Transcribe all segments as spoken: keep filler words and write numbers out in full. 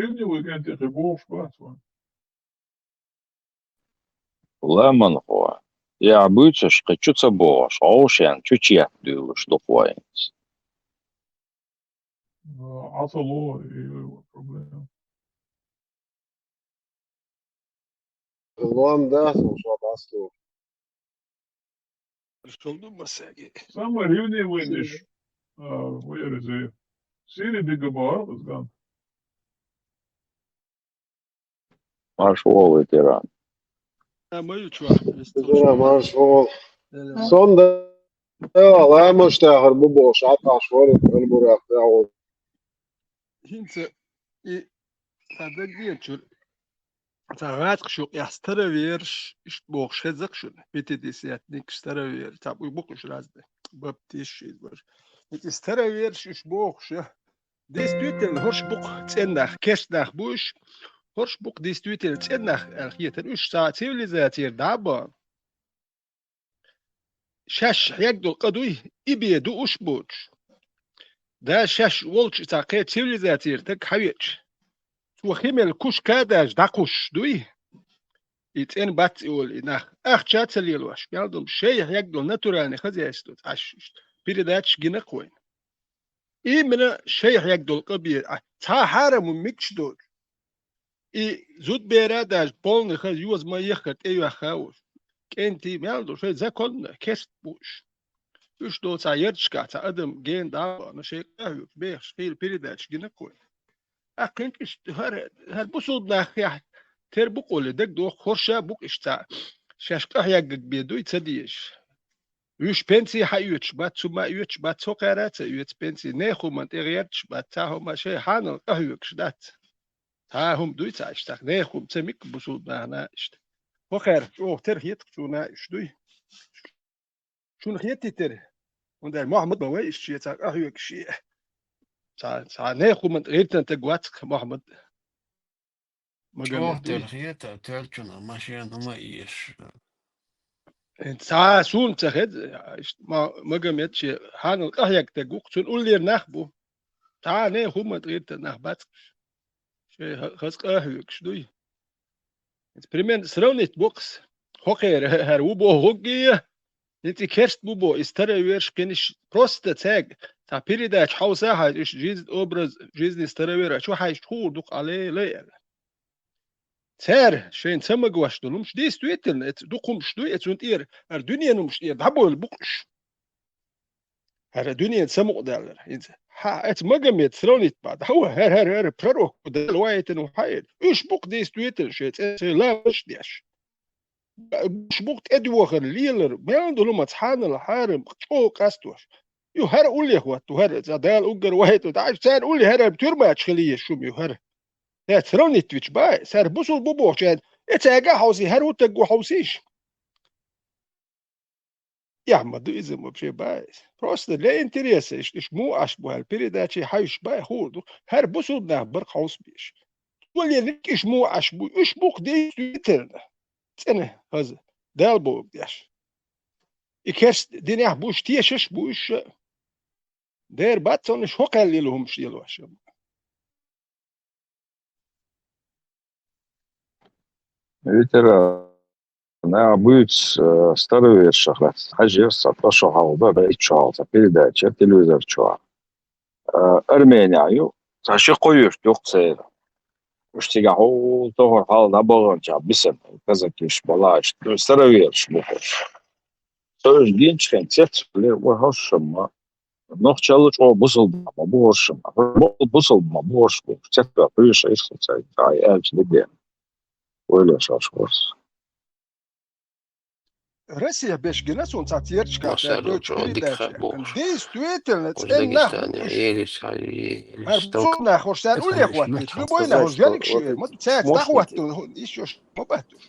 Сирневый кӀентий кхин бохуш бац вайн. Ламанхо, яхь буьйцуш кхин чу ца богӀуш, гӀовшен чу чет дуьйлуш ду-кх вайнца. Ацало и проблема. Лом дац, вуьшта дац. Шул ду масаги. Самый ревнивый ниш, а, вай реза. Сири бига бахар, кхузган. Марш вогӀу, ветеран. А, мою чувак. Ветеран, марш вогӀу. Сонда, ламаш тахар бу бохуш, аташ варит, албурах тахар. ХӀинца и цхьа дагадеъчура. Цхьа гӀатакхаш юкъехь старовераш, иштта бохуш хеза-кх шуна, пятидесятникаш, старовераш, цхьа бу-, бу-кх уьш разные, баптисташ, иза бара. ХӀинца и старовераш уьш бохуш, я. Действительно, хӀорш бу-кх цӀена нах, керста нах бу уьш, хӀорш бу-кх действительно цӀена нах аьлла хетара, уьш цхьа цивилизацера дӀа а бахана. Шаьш хьегна долу къа дуй, и бен ду уьш боцуш. Даже шаьш волчу цхьа кхечу цивилизацера стаг хьавеача, цо хи мел куш кадажа дӀакхуссуш дуй, и цӀена бац и олу и нах, ахча а ца лелош, мел долу шайн хьегна долу натуральный хозяйство Ӏаш иштта передачаш гина-кх вайна. Именно шайн хьегна долу къа бен, а, цхьа хьарам хӀума мегаш доцуш. И зудбера а даже полный хаза йоза ма-яххара тӀеюьйхина уьш. КӀентий мел ду, шайн законно керста бу уьш. Уьш долу цхьа ярташкахь цхьа адам гена дӀа а бахана, шайн къахьоьгуш бехаш хила передачаш гина-кх вайна. ТӀаккха кхин иштта хӀара, хӀара бусулба нах хьехь тера бу-кх олий дагадогӀу, хӀорш а бу-кх иштта цхьа шаьш къахьегнарг бен дуй ца дезаш. Уьш пенси хьаоьцуш бац, цу ма оьцуш бац, цхьа кхара а ца оьцу пенси, нехан хӀуманна тӀе гӀерташ бац, цхьа хӀума шайн хьанал къахьоьгуш дац. Цхьа хӀума дуй цхьа иштта, нехан хӀума ца мега бусулба нахана иштта. ХӀокхара чӀогӀа тера хета-кх шуна уьш дуй. Шуна хетий тера? ХӀунда аьлча Мохьмад ма вай иштта шен цхьа къахьоьгуш шен. Цхьа, цхьа нехан хӀуманна гӀиртина стаг вац-кх Мохьмад. Магомед дуй. ЧӀогӀа тера хета, тера шуна машена ма эша. Цхьа суна ца хеза, иштта ма-, Магомед шен хьанал къахьегна стаг ву-кх, цунна уллера нах бу. Цхьа нехан хӀуманна гӀиртина нах бац-кх уьш. Шайн ха-, хаза къахьоьгуш дуй. Примерно сравнить боккхуш, хӀокхеран хӀара ву боху хӀуггий, хӀинца и керста бу боху, и старовераш кхин иштта, просто цаьрга цхьа передача хьовса а хьаьжча, жизнь, образ жизни старовера чу хьаьжча хуур ду-кх, алей-лей аьлла. Цара шайна ца магош долу хӀумаш, действительно, эца дукха хӀумаш дуй, эца цунна тӀера, хӀара дуьненан хӀумаш тӀера дӀабойла бу-кх уьш. ХӀара дуьненан самукъадаьллар. ХӀинца хьа, эца Магомед сравнить бан, хьо, хӀара, хӀара, хӀара пророк, Дала ваийтина ву хьайна. Уьш бу-кх действительно шайн цӀе, шайн ламаш деш. Уьш бу-кх тӀедоьхар, лелар, мел долу хӀума цхьанал хьарам, чӀогӀа къастош. Ю хӀара уллехь хӀотта, хӀара, цхьа Дала уггар ваийтина, дӀа царна уллехь хӀара тюрьма чу хила езаш хӀума ю хӀара. Цара сравнить вича бай, цара бусулба бу бохучарна, эцаьрга а хьовсий, хӀара ву стаг ву хьовсийш. Эхь ма ду иза вообще бай. Просто для интереса, иш, иш муха Ӏаш бу аьлла, передаче хьаьжча бай, хуур ду. ХӀара бусулба нах бара-кх хьовсабеш. Цо лелларг иш муха Ӏаш бу, уьш бу-кх действительно цӀена хаза, Дала бохург деш. И керста динехь бу уьш, тешаш а бу уьш. Дера бац цунна уьш хӀокхаьлла лела хӀумаш лелош. Ветеран, нах буьйцу, э, староверашах лаьцна хьаьжира сан, ткъа шо хьалха, ткъа итт шо хьалха цхьа передача телевизор чохь. Э, Арменехь ю, цхьа ши-кхо юрт ю-кх церан. Уьш цигахь хьо тохара хьалха дӀабаханчохь бисина, казакиш, балаш, старовераш бу хӀорш. Со уьш гинчу хенахь цецвелира, вай хӀорш ма Нохчалла чӀогӀа бусалба ма бу хӀорш ма. Бусалба ма бу хӀорш бу. Цецваьлла кхуьйша ирху цай, цай аьлча де бен. Ойла шаьш хӀорш. Россия беш гина суна цхьа церчка, Машалла, цхьа чӀогӀа дика передача хаа бохуш. Действительно, цӀен нах Узбекистане, бу уьш. Ерис хьали, Ерис. ХӀара бусалба нах хӀорш цара уллехь хӀоттийча, любой нах хӀорш жӀаьриг шиъ вер. Ма цаьрца дӀахӀотту, ишшош ма баттуш.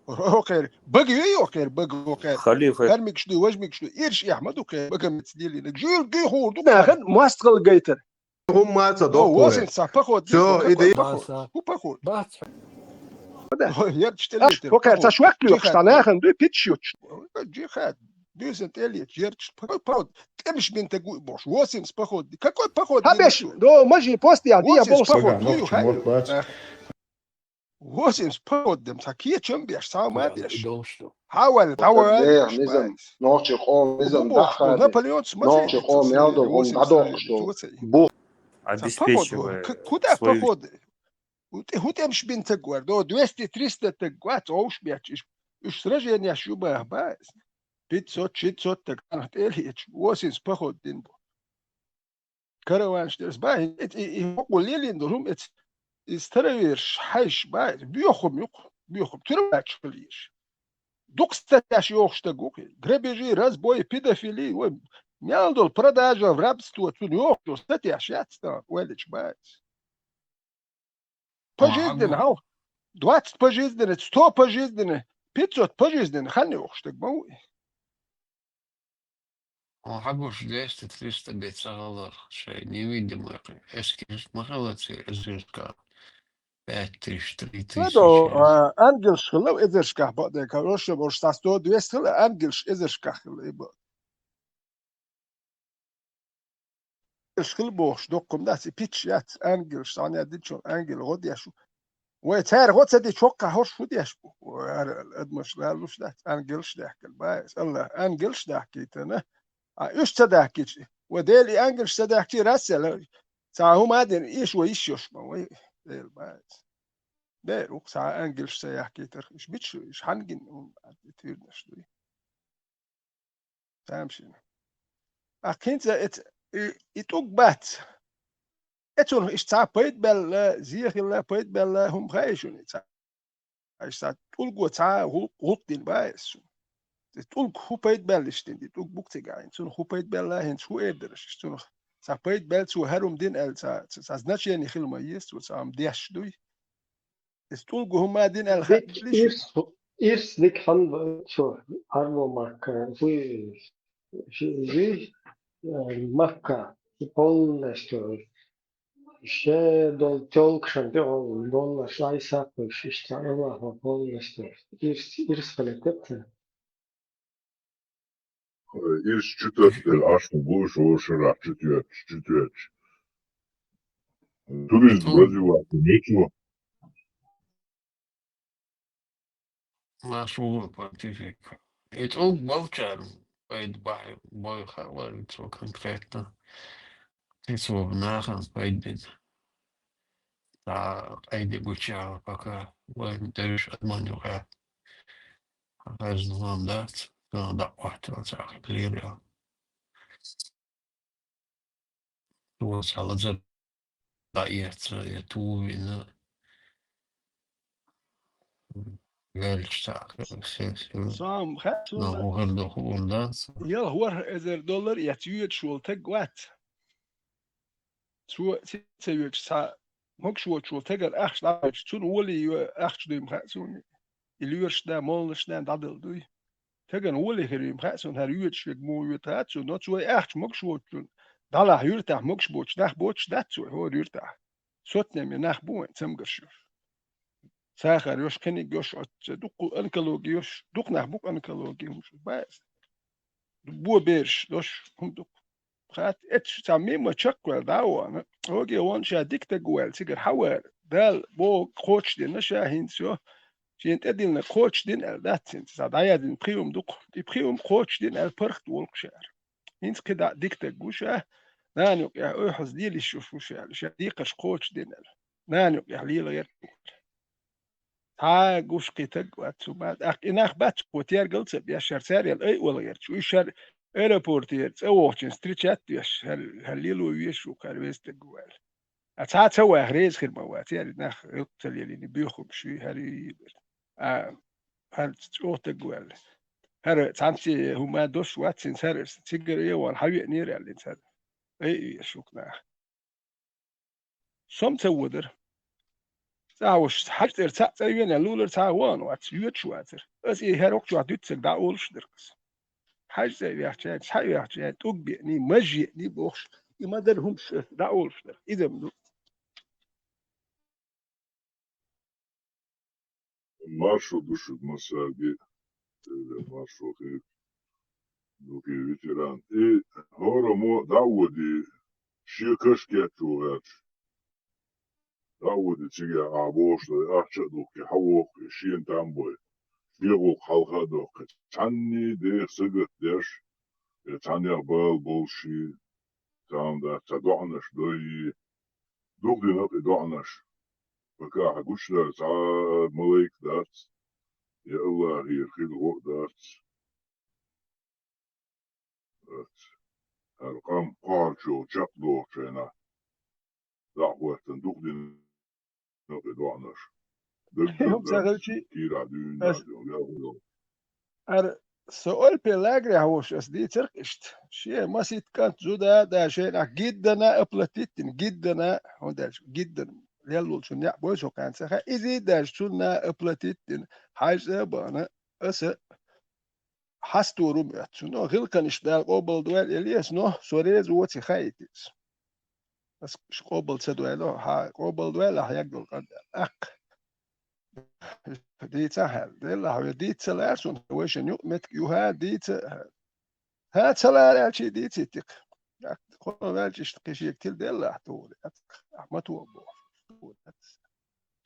ХӀокхеран бага ю, хӀокхеран бага, хӀокхеран. Халифа. Хьармигаш дуй, важмигаш дуй, ирш эхь ма ду кхеран бага меца лелийнарг. Жуьлга гуй хуур ду нахана мостагӀалла гайтар. ХӀумма ца доккхур. О, вазин са поход. Всё, иди. Поход. ХӀу поход. Бац. Ой, ярча тӀе летар. ХӀокхеран ца шок лоькхуш, цхьа нахана дуй, пичча йоцуш. Джихад. Буьйсан тӀелеташ ярташ. Какой поход? ТӀемаш бина таг ву и бохуш. Восемьдесят поход. Какой поход? Хьабеш, до мажи постия, дия восемьдесят болса. Поход. Ага, ну, нохчи хай мотт бац. Восемьдесят поход дем, ца кечам беш, ца ма беш. Хьавал, давай. Э, низам, нохчи къом, низам дахар. Наполеон, нохчи къом ял до, гун дадохш до. Бу. Обеспечивая. Куда поход? ХӀу тӀе-, хӀу тӀемаш бина таг вар, до двести-триста таг вац, овш бечиш. Уж сраженияш ю бах бац. Пятьсот, шестьсот таг анах тӀелеташ, восемьдесят поход дин бу. Караванаш дерс бахьи, эт-, и, и хӀокхо лелийна долу хӀума эца, и староверш хьайш бахьи, боьхам юкх, боьхам, тюрьмачу хила езаш. Дукха статьяш йохуш стаг ву-кх и. Грабежи, разбой, педофили, вай, мел долу продажа в рабство, цунна йохуш йолу статьяш яц тхан, вай лечу бахьи. Пожизненно, хьал. Двадцать пожизненно, сто пожизненно, пятьсот пожизненно, хан йохуш стаг ма ву и. Хьан хьагуш двести-триста бен ца хиларх, шайн невидимый эскерш ма хилла церан эзаршкахь пять тысяч, три тысячи. Ладно, а, ангелш хилла эзаршкахь бакъдерг, хорошо, может, ца сто-двести хилла, ангелш эзаршкахь хилла и бакъ. Ангелш хилла бохуш доккхум дац, и пичча яц, ангелш, цхьана динчух ангел гӀо деш ву. Вай цара гӀо ца дича, хӀоккхахь хӀорш хӀун деш бу? Вай, ара, адамаш лалуш дац, ангелш даьхкина бац. АллахӀа ангелш даьхкийтина. А уьш ца даьхкича, вай Дела и ангелш ца даьхкича, рассела, цхьа хӀума а дина, эша вай йиш йолуш ма вай, Дела бац. Дера ву-кх цхьа ангелш ца яхкийтарх, уьш бича ю, уьш хьан гина хӀума бац, и туьйранаш дуй. Тамашийна. Ахь хӀинца эца, и, и тӀулг бац. Эцунах иштта цхьа пайда баьлла, зе хилла, пайда баьлла хӀума хаьий шуна и цхьа? Иштта цхьа тӀулго цхьа гӀуллакх, гӀуллакх дина бац шуна. И тӀулг хӀун пайда баьлла иштта дина? И тӀулг бу-кх цигахь, цунах хӀун пайда баьлла, хӀинца хӀун эр дара аш? Цунах цхьа пайда баьлла, цо хӀара хӀума дина аьлла, цхьа, цхьа, цхьа значение хила ма еза цо, цхьа хӀума деш дуй. Иза тӀулго хӀума дина аьлла хаьттича, ирс, ирс дика хьан цо, Ӏарбо-махка, хуй, жи-, жи-, э, махка, полностью, ше долу тёлкашна тӀехула долларш Ӏайса а кхуьйсуш, иштта Аллахьо полностью ирс, ирс хилийтира цара. Э, ирс чу таттар, Ӏаш ма бу уьш, вовшарахь чу тоьттуш, чу тоьттуш. Туризм развивать ма ецо. Наш ву понтифик. И тӀулг болчарна пайда бахьа, бой хаалара цо конкретно. Кхин цо нахана пайда дина. Цхьа къайде гучуяхьа, пока вайн девлла адаман юкъахь хазна хӀума дац, цунах дӀа а Ӏоттала цхьа хилира. Цо цхьа лазар дӀаэца, я ту вина, ваьлча цхьа хир, хир, хир. Сом хатуна. Но хӀун хир ду, хӀун дац. Ялх ворхӀ эзар доллар эца йоьдуш волу таг вац. Цо ца йоьдуш цхьа могуш воцуш волу тагана ахча дӀавоьдуш, цунна олий йо-, ахча дуй ма хаьа суна. И лоьраш да, моллаш да дӀадала дуй. Тагана олий хир юй ма хаьа суна, хӀара йоьдуш верг муха йоьду хаьа цунна, но цо и ахча могуш воцучунна дӀалахь юьртахь могуш боцуш нах боцуш дац цо хӀора юьртахь. Сотнеме нах бу вайн цамгарш йолуш. Сахар йолуш, кхиниг йолуш, оццу дуккха онкологи йолуш, дукха нах бу-кх онкологи хӀумаш баьза. Бо бераш долуш хӀума ду-кх. Хатта эцаш цхьа мимо чекхваьлла дӀа а вахана, хӀоге вон ша дика таг ву аьлла, цигара хьавара. Дала бохург кхочушдина ша хӀинца йо, шена тӀедиллинарг кхочушдина аьлла дац хӀинца, цхьа дӀаяздина пхи хӀума ду-кх. И пхи хӀума кхочушдина аьлла паргӀат волу-кх ша. ХӀинца кхидӀа а дика таг ву ша, нана юкъехь ойхьаза лела йиш йолуш ву ша аьлла, ша декхарш кхочушдина аьлла. Нана юкъехь лела гӀерта ву. Цхьа гуш кхин таг вац цу ма. ТӀаккха и нах бац, кхо тергал ца беш, хӀара царел айъолгӀерчу. Уьш хӀара аэропортера цӀа вогӀучун встречать веш, хӀара, хӀара лело везаш ву, хӀара веза таг ву аьлла. А цхьа ца ваха реза хир ма вац, хӀара нах гӀиллакх ца лелийна, боьха хӀумаш юй, хӀара юй бара. А хӀара чӀогӀа таг ву аьлла. ХӀара цхьаьнцци хӀума дош вац хӀинца хӀара, цигара а вахана хьавеанера аьлла хӀинца хӀара. Айъа везаш ву-кх нах. Со-м ца водара. ЦӀахь вуш, хьажцӀера цхьаъ цӀа йоьнехь лулара цхьа а вахана вац, йоьдуш вацара. Аса и хӀара хӀокху чохь дуьццург дӀаолуш дара-кх аса. ХьажцӀа вехча, цхьаъ вехча, тӀулг беъний, мажа еъний бохуш, и ма-дарра хӀумаш аса дӀаолуш дара. Иза-м ду. Маршо ду шуьга массаьрга, Дела маршо хир. Дукхий ветеран. И хӀораммо дӀа а воде, шен каш кечвоьдуш, дӀа а воде, цига а бошла, ахча а духке, хьавохке, шена там бой, шен гӀуллакх хьалха а дохке, цхьанне дех сагатдеш, я цхьаннех бала болуш, цхьа хӀума дац, цхьа доӀанаш дой, дукха дина и доӀанаш. Пока хьан гучудар цхьа а малайк дац, я Аллахера хила гӀо а дац. Дац. ХӀара къам кхоьллинчул чекхдохучу хенахь, дӀа а хӀоьттина дукха дина и доӀанаш. Даггара ца хилчи, кийрахь дуьйна ас дац, йо, ял хӀун йолу. Ара, со Альпе лагерехь волуш ас дийцарх иштта. Шен маситта кӀант зуда а, да, шайнахь гиддана а оплатиттина, гиддана а, хӀунда аьлча гиддана леллачунна неӀ бой со кхаьнца ха, иза а даьлча цунна а оплатиттина, хьаьжцӀа а бахана, аса хьастур ву моьтту. Но гӀиллакхаш Дала къобалдойла элира ас, но со реза воций хаийти иза. Ас ш-, къобал ца дойла, хьан къобалдойла ахь ягдолу къам аьлла. ТӀаккха дийца аьлла, деллахь вай дийца ца лара суна, вайшинна юкъаметтиг юха а дийца аьлла. ХӀан, ца лара аьлча а дийцийти-кх. ТӀаккха кхо ваьлча иштта кхин шега тила деллахь тухур яц-кх. Ахь ма тоха бохуш.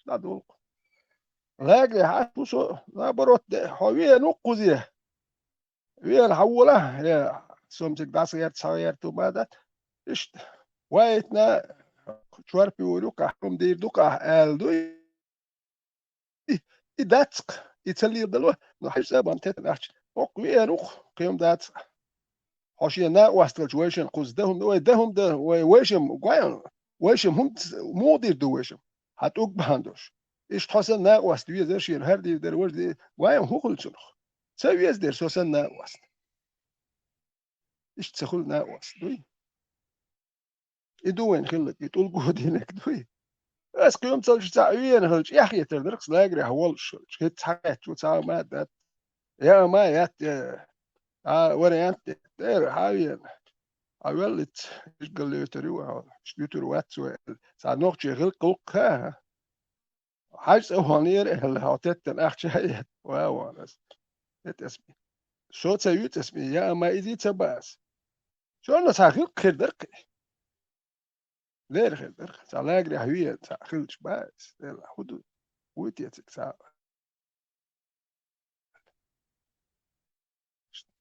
ДӀадолу-кх. Лагерехь Ӏаш ву со, наоборот, де, хьо веана ву-кх кхузе. Веана хьан волахь, я, со-м цига дӀасагӀерта, схьагӀерта ма дац. Иштта, ваийтина, чорпа юур ю-кх ахь, хӀума дийр ду-кх ахь, аьлла дуй. И, и дац-кх, и ца леладало, но хьаьжцӀа а бан теттина ахча. ХӀокху веана ву-кх, кхин-м дац-кх. Хьо шен накъост хилча вайшинна кхуза дан хӀума, вай дан хӀума дан, вай вайшимма гой-, вайшимма хӀунда ц-, муха дийр ду вайшимма? Хьан тӀулг бахьана долуш. Иштта хьо санна накъост везара шена, хӀара дийр дара, важа дийр, гой-м хӀун хуьлу цунах? Ца веза дера со санна накъост. Иштта ца хуьлу накъост, дуй? И ду вайна хилларг, и тӀулго динарг дуй? Ас кхин-м ца луш цхьаъ веана хилча, эхь хетар дара-кх сан лагерехь волуш хилча. ХӀетта схьакхаьчча цхьа а ма дац. Я а ма яц, я а вариант де. Дера, хьан веана? Хьан веллица, ишгалла лоьтур ю, хьо, дуьтур вац вай аьлла. Цхьа нохчий гӀиллакх гӀуллакх а. ХьаьжцӀа а ваханера аьлла, хьо теттина ахча а эцна, ва вахана ас. ХӀета ас ма. Со ца юьйцу ас ма, я а ма изий ца бан ас. Цунна цхьа гӀиллакх хир дара-кх и. Лера хир дара-кх. Цхьа лагерехь веана цхьаъ хилча бан ас. Делахь хӀун ду? Вуй те цига цхьа а?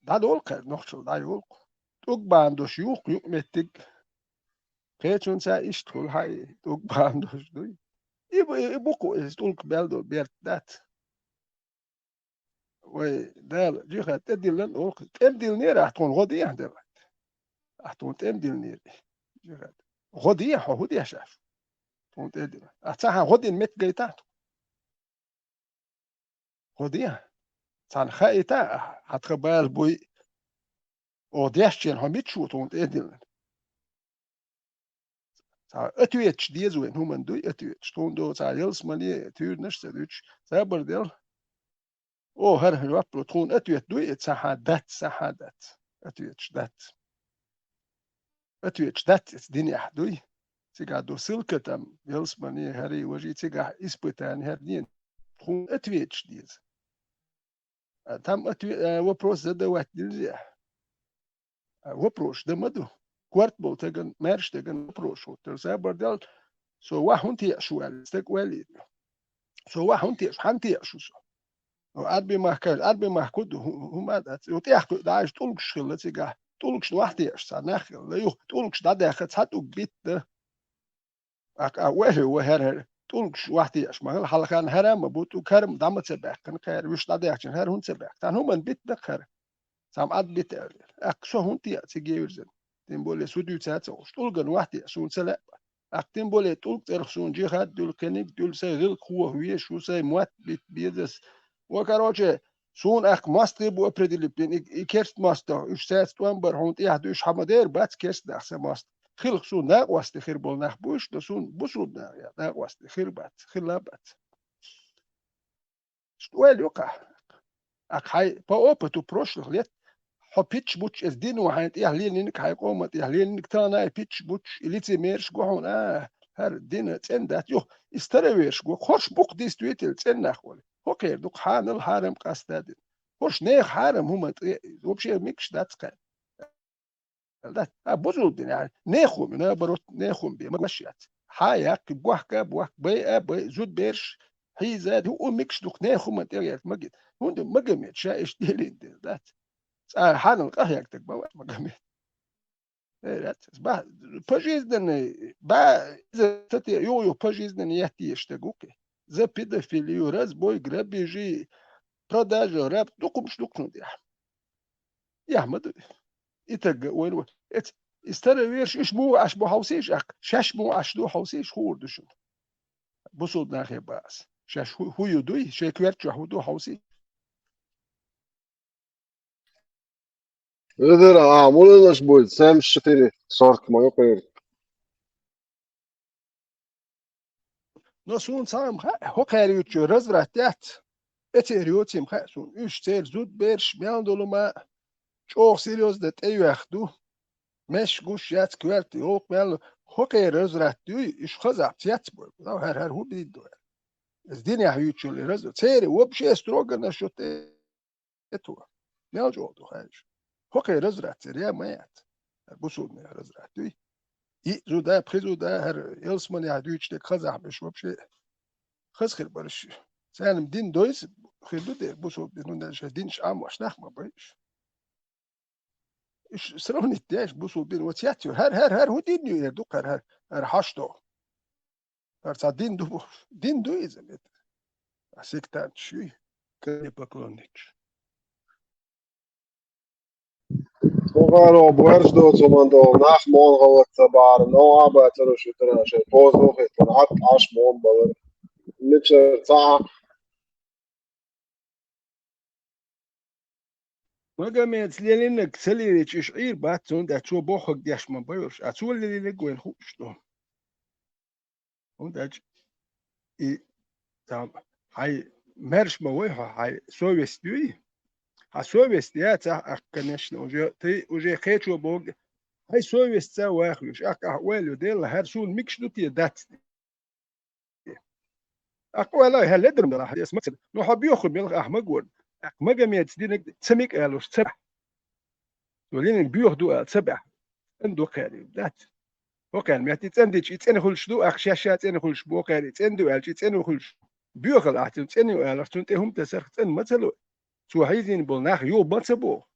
ДӀадолу-кх, нохчалла дӀайолу-кх. ТӀулг бахьана долуш ю-кх юкъаметтиг. Кхечуьнца иштта хуьлу хьан и, тӀулг бахьана долуш дуй? И бу, и бу-кх иза тӀулг баьлла долу берд дац. Вай Дала жихад тӀедиллина олу-кх. ТӀемдиллинера ахь тхуна, гӀо дехьа делахь. Ахь тхуна тӀемдиллинера. Жихад. ГӀо дехьа, хьо хӀун деш ахь? Тхуна тӀедиллина. Ахь цхьа хьан гӀо дина меттиг гайтахь тхуна? ХӀун де? Царна хаийта, хьан тхан бала буй, оха дешчийн хьо мича ву тхуна тӀедиллина? Цхьа ответаш деза вайн, хӀуманна дуй ответаш. Тхуна до цхьа ялсамане, туьйранаш а ца дуьтуш, сабар дел. О, хӀара жоп ло, тхуна ответ дуй, и цхьа хьан дац, цхьа хьан дац. Ответаш дац. Ответаш дац иза динехь дуй. Цигахь ду ссылка там, ялсамане, хӀарий, важий, цигахь испытание хӀара ден. Тхуна ответаш деза. А там отве-, а, вопрос задавать нельзя. А вопрос дан ма ду. Корта болу таган, маьрша таган вопрос хӀуттар. Сабар дел, со ваха хӀунда теаш ву аьлла, стаг ойла йина. Со ваха хӀунда теаш, хьан теаш ву со? Ӏарби махкаш, Ӏарби махка ду, хӀу-, хӀума а дац. Йо, тӀехь кхуьу, дӀа, иштта тӀулгаш хилла цигахь. ТӀулгашна ваха теаш цхьа нах хилла. Юха тӀулгаш дӀадаьхна, цхьа тӀулг битта. Аккха, а, вай хӀу, вай хӀара, хӀара. ТӀулгаш ваха теаш ма хилла, хьалхана хӀара а ма бу, тӀу-, хӀара дӀа ма ца баьккхина, кхара вуьш дӀадаьхчина, хӀара хӀунда ца баьккхина? Цхьана хӀуманна битта-кх хӀара. Цхьамма Ӏад бита аьлла. Аккха, со хӀунда теа цига вирзина? Тем более, со дуьйцац а уьш. ТӀулгана ваха теаш, суна ца лаьа. Аккха, тем более, тӀулг цӀерах суна жихад дуьллу, кхиниг дуьллу, сайн гӀиллакх хохавеш ву, сайн мотт битта беза ас. Ва, короче, суна аккха мостагӀий бу определить бина, и, и керста мостагӀий, уьш цаьрца тӀом бар хьуна тӀехь дуьйш хьан ма дера, бац керста нах сан мостагӀий. Хилах суна накъостий хир болу нах бу уьш, но суна бусулба нах я накъостий хир бац, хилла бац. Иштта ойла ю-кх ахь. Ахь хьайн по опыту прошлых лет, хьо питча буттуш, иза дино хьайна тӀехь лелийнарг, хьайн къоман тӀехь лелийнарг, тахана а и питча буттуш, и лицемераш го хьуна, а, хӀара дина цӀена дац, юха, и старовераш го, хорш бу-кх действительно цӀена нах вара. ХӀокхера ду-кх хьанал хьарам къастадина. ХӀорш нехан хьарам хӀума тӀе, вообще микаш дац кхаьн. Да? А бузулба дин, яхь, нехан хӀума, наоборот, нехан хӀума бе, магаш яц. Хьа яккхи, бохка, бохка, бай а, бай, зудберш, хьийза, хӀу, у микаш дукха нехан хӀума тӀе гӀерта магит. ХӀунда Магомед ша иштта делин дин, дац? Цкъа хьанал къахьегтаг ма вац Магомед. Э, рац, ба, пожизненный, ба, иза тате, ю, ю, пожизненный яхь тешта гукхи. За педофилию, разбой, грабежи, продажа раб, дукхумш дукхун дехь. Яхь ма ду. Итагга ойр ва. Эц, и староверш, уьш муха Ӏаш бу хьовсийш, ах, шаш муха Ӏаш ду хьовсийш, хуур ду шуна. Бусулба нахе баас. Шаш ху-, ху ю дуй, шей кверчу ху ду хьовсийш. Видера, а, мулинаш будет семьдесят четыре сорок мою кайр. Но сун сам ха, хо кайр ючу разврат яц. Эцер йоцим ха сун, уьш цер зуд берш, мял долума, чӀогӀа серьёзно тӀеюьхь ду. Меш гуш яц кверт, йолк мял, хо кайр разврат дуй, уьш хаза цец бой. Лав хар хар ху бид ду. Эс дин яхь ючу ли разврат. Цери вообще строго насчёт Это. Мел чӀогӀа ду хьаьжа. ХӀокхе разврат церя ма яц. ХӀара бусулбанех разврат дуй. И зуда, пхи зуда, хӀара ялсманех дуьйцу дерг хазахь беш вообще. Хаза хир бараш. Царна дин дойса хир ду дерг бусулба дин, ну, ша динаш Ӏамош нах ма байш. Иш сравнить деш бусулба дин, вот яц ю. ХӀара, хӀара, хӀара, хӀу дин ю, хӀара ду, хӀара, хӀара, хӀара хьашт до. ХӀара цхьа дин ду, дин ду иза, бет. А сектанташ юй, камнепоклонникаш. Цо гӀаро боьрша доцу хӀуман долу нах мон гӀалат ца бахьара, новкъа а бацара шуьтара шайн поза а хӀиттина, Ӏад Ӏаш мон балара. Мичара ца Ӏа? Магомедаца лелийнарг ца лелийча, уьш Ӏийр бац, цундела цо бохург деш ма байош, а цо лелийнарг вайна хууш ду. ХӀунда аьлча и, там, хьайн маьрша ма вай хьо, хьайн совесть юй? Хьан совесть яцахь, ах, конечно, уже, ты уже кхечо боху, хьайн совесть ца вахуьйтуш, ах, ах, ойла ю, Делла, хӀара суна микаш ду те дац? Аккха ойла, хӀара ледарм дала, хӀара эс ма ца. Ну, хьо боьху мелха ахьа магорна. Аккха Магомедаца динарг ца мика алуш ца баьхьа. Цо линарг боьха ду ала ца баьхьа. ЦӀена ду кхаьри, дац. ХӀокхаьрна метта и цӀена дича, и цӀена хуьлуш ду, аккха шаьш ша цӀена хуьлуш бу, кхаьри и цӀена ду аьлча, и цӀена хуьлуш. Боьхал ахь цунна цӀена ю аларх, цунна тӀе хӀума тасарх цӀена ма ца ло. Цо хьийзийна болу нах юха ма ца боху.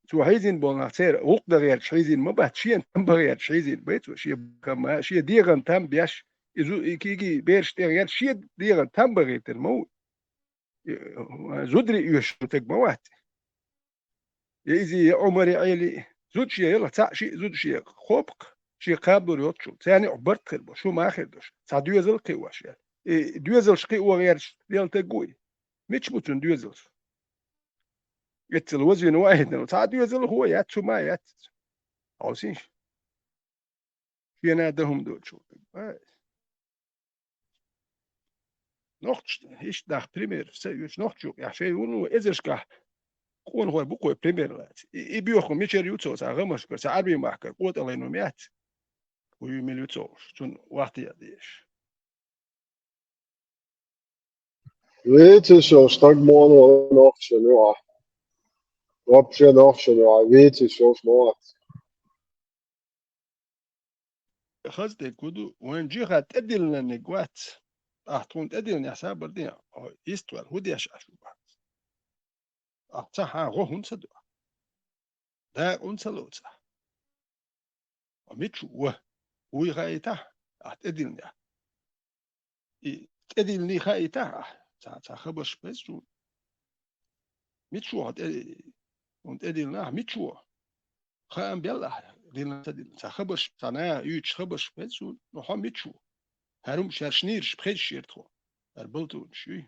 Цо хьийзийна болу нах церан гӀуллакх дан гӀерташ хьийзийна ма бац, шена там бан гӀерташ хьийзийна бай цо, шен бахам, шен дегӀан там беш, иза и киги бераш тӀе гӀерташ, шен дегӀан там бан гӀертар ма ву. И, зударий оьшуш стаг ма вац. Я иза, я Ӏумар, я Ӏели, зуда шен ялх, цхьаъ шиъ зуда шен кхобакх, шен кхабалур йоцучул. Царна юкъахь барт хир бу, шу ма хир долуш, цхьа доьзал кхиош яц. И доьзалш кхио гӀерташ лела стаг ву и. Мича бу цуьнан доьзалш? Эццал вазина ваийтина, цхьа а доьзал хӀун яц, цу ма яц. Хьовсийша. Шена дан хӀума доцуш ву. Нохча, иштта нах пример, ца оьцу нохчо, я шайн вуно эзаршкахь къонахой бу кхой пример лаца. И, и боьху мичара ю цо, цхьа гӀамашкара, цхьа Ӏарбийн махкара, къотӀалайн хӀума яц. Кху ю мила ю цо, цунна вахта ян дезаш. Вецаш йолу стаг муха вара нохчо ю ахь? Вообще нохчо ю ахь? Вецаш йолуш ма вац. Хаза дерг хӀун ду, вайн жиха тӀедиллинарг вац. Ахь тхуна тӀедиллинехь сабар де, хьо ист ваьлла, хӀун деш Ӏаш ву бац? Ахь ца хьан гӀо хӀунда ца до? Дакъа хӀунда ца лоцу ахь? Хьо мича ву? Вуй хаийтахь, ахь тӀедиллинехь. И тӀедиллиний хаийтахь ахь, цхьа, цхьа хабарш беза суна. Мича ву хьо тӀе-, хьуна тӀедиллина ахь, мича ву? Хаам белла ахь, диллина ца диллина. Цхьа хабарш, цхьа наха юьйцуш хабарш беза суна, но хьо мича ву? ХӀара хӀума шаьш нийраш пхезаш яра тхо. ХӀара балтонаш юй.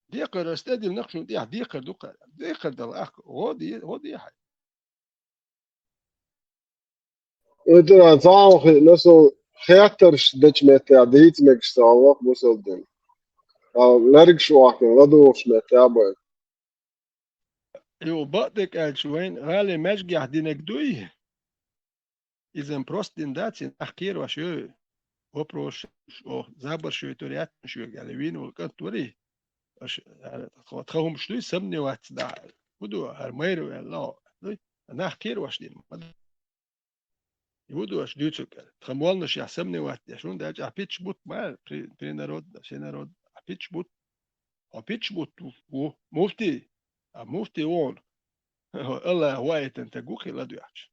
Декхар ас тӀедиллинарг шуна тӀехь декхар ду-кх. Декхар дала ахка гӀо де, гӀо де хьай. Оьтара цхьа а хиъна, со хеттарш дечу меттехь дийца мегаш ца хьаллакх бусалба дин. Ткъа лергаш охкина, ладугӀуш меттехь а бай. Йо, бакъдерг аьлча, вайн гӀалин маьжгехь динарг дуй? Иза-м просто дин дац, и нах кхерош ю, вопросаш, о, забарш йойтур яц шуьга аьлла, вийна волу кӀант варий? Аша, тха хӀумаш дуй, сомневаться дахьа. ХӀун ду, хӀара майра ваьлла, дуй? Нах кхеравеш дина ма ду. И хӀун ду аша дуьйцург аьлла? Тха молланаш яхь сомневаться деш, хӀунда аьлча ахь питча бутт ма, при-, принародно, всенародно, ахь питча бутт. Хьо питча бутт ву, муфтий. А муфтий вон. АллахӀ ваийтан таг ву кхин ладоьгӀча.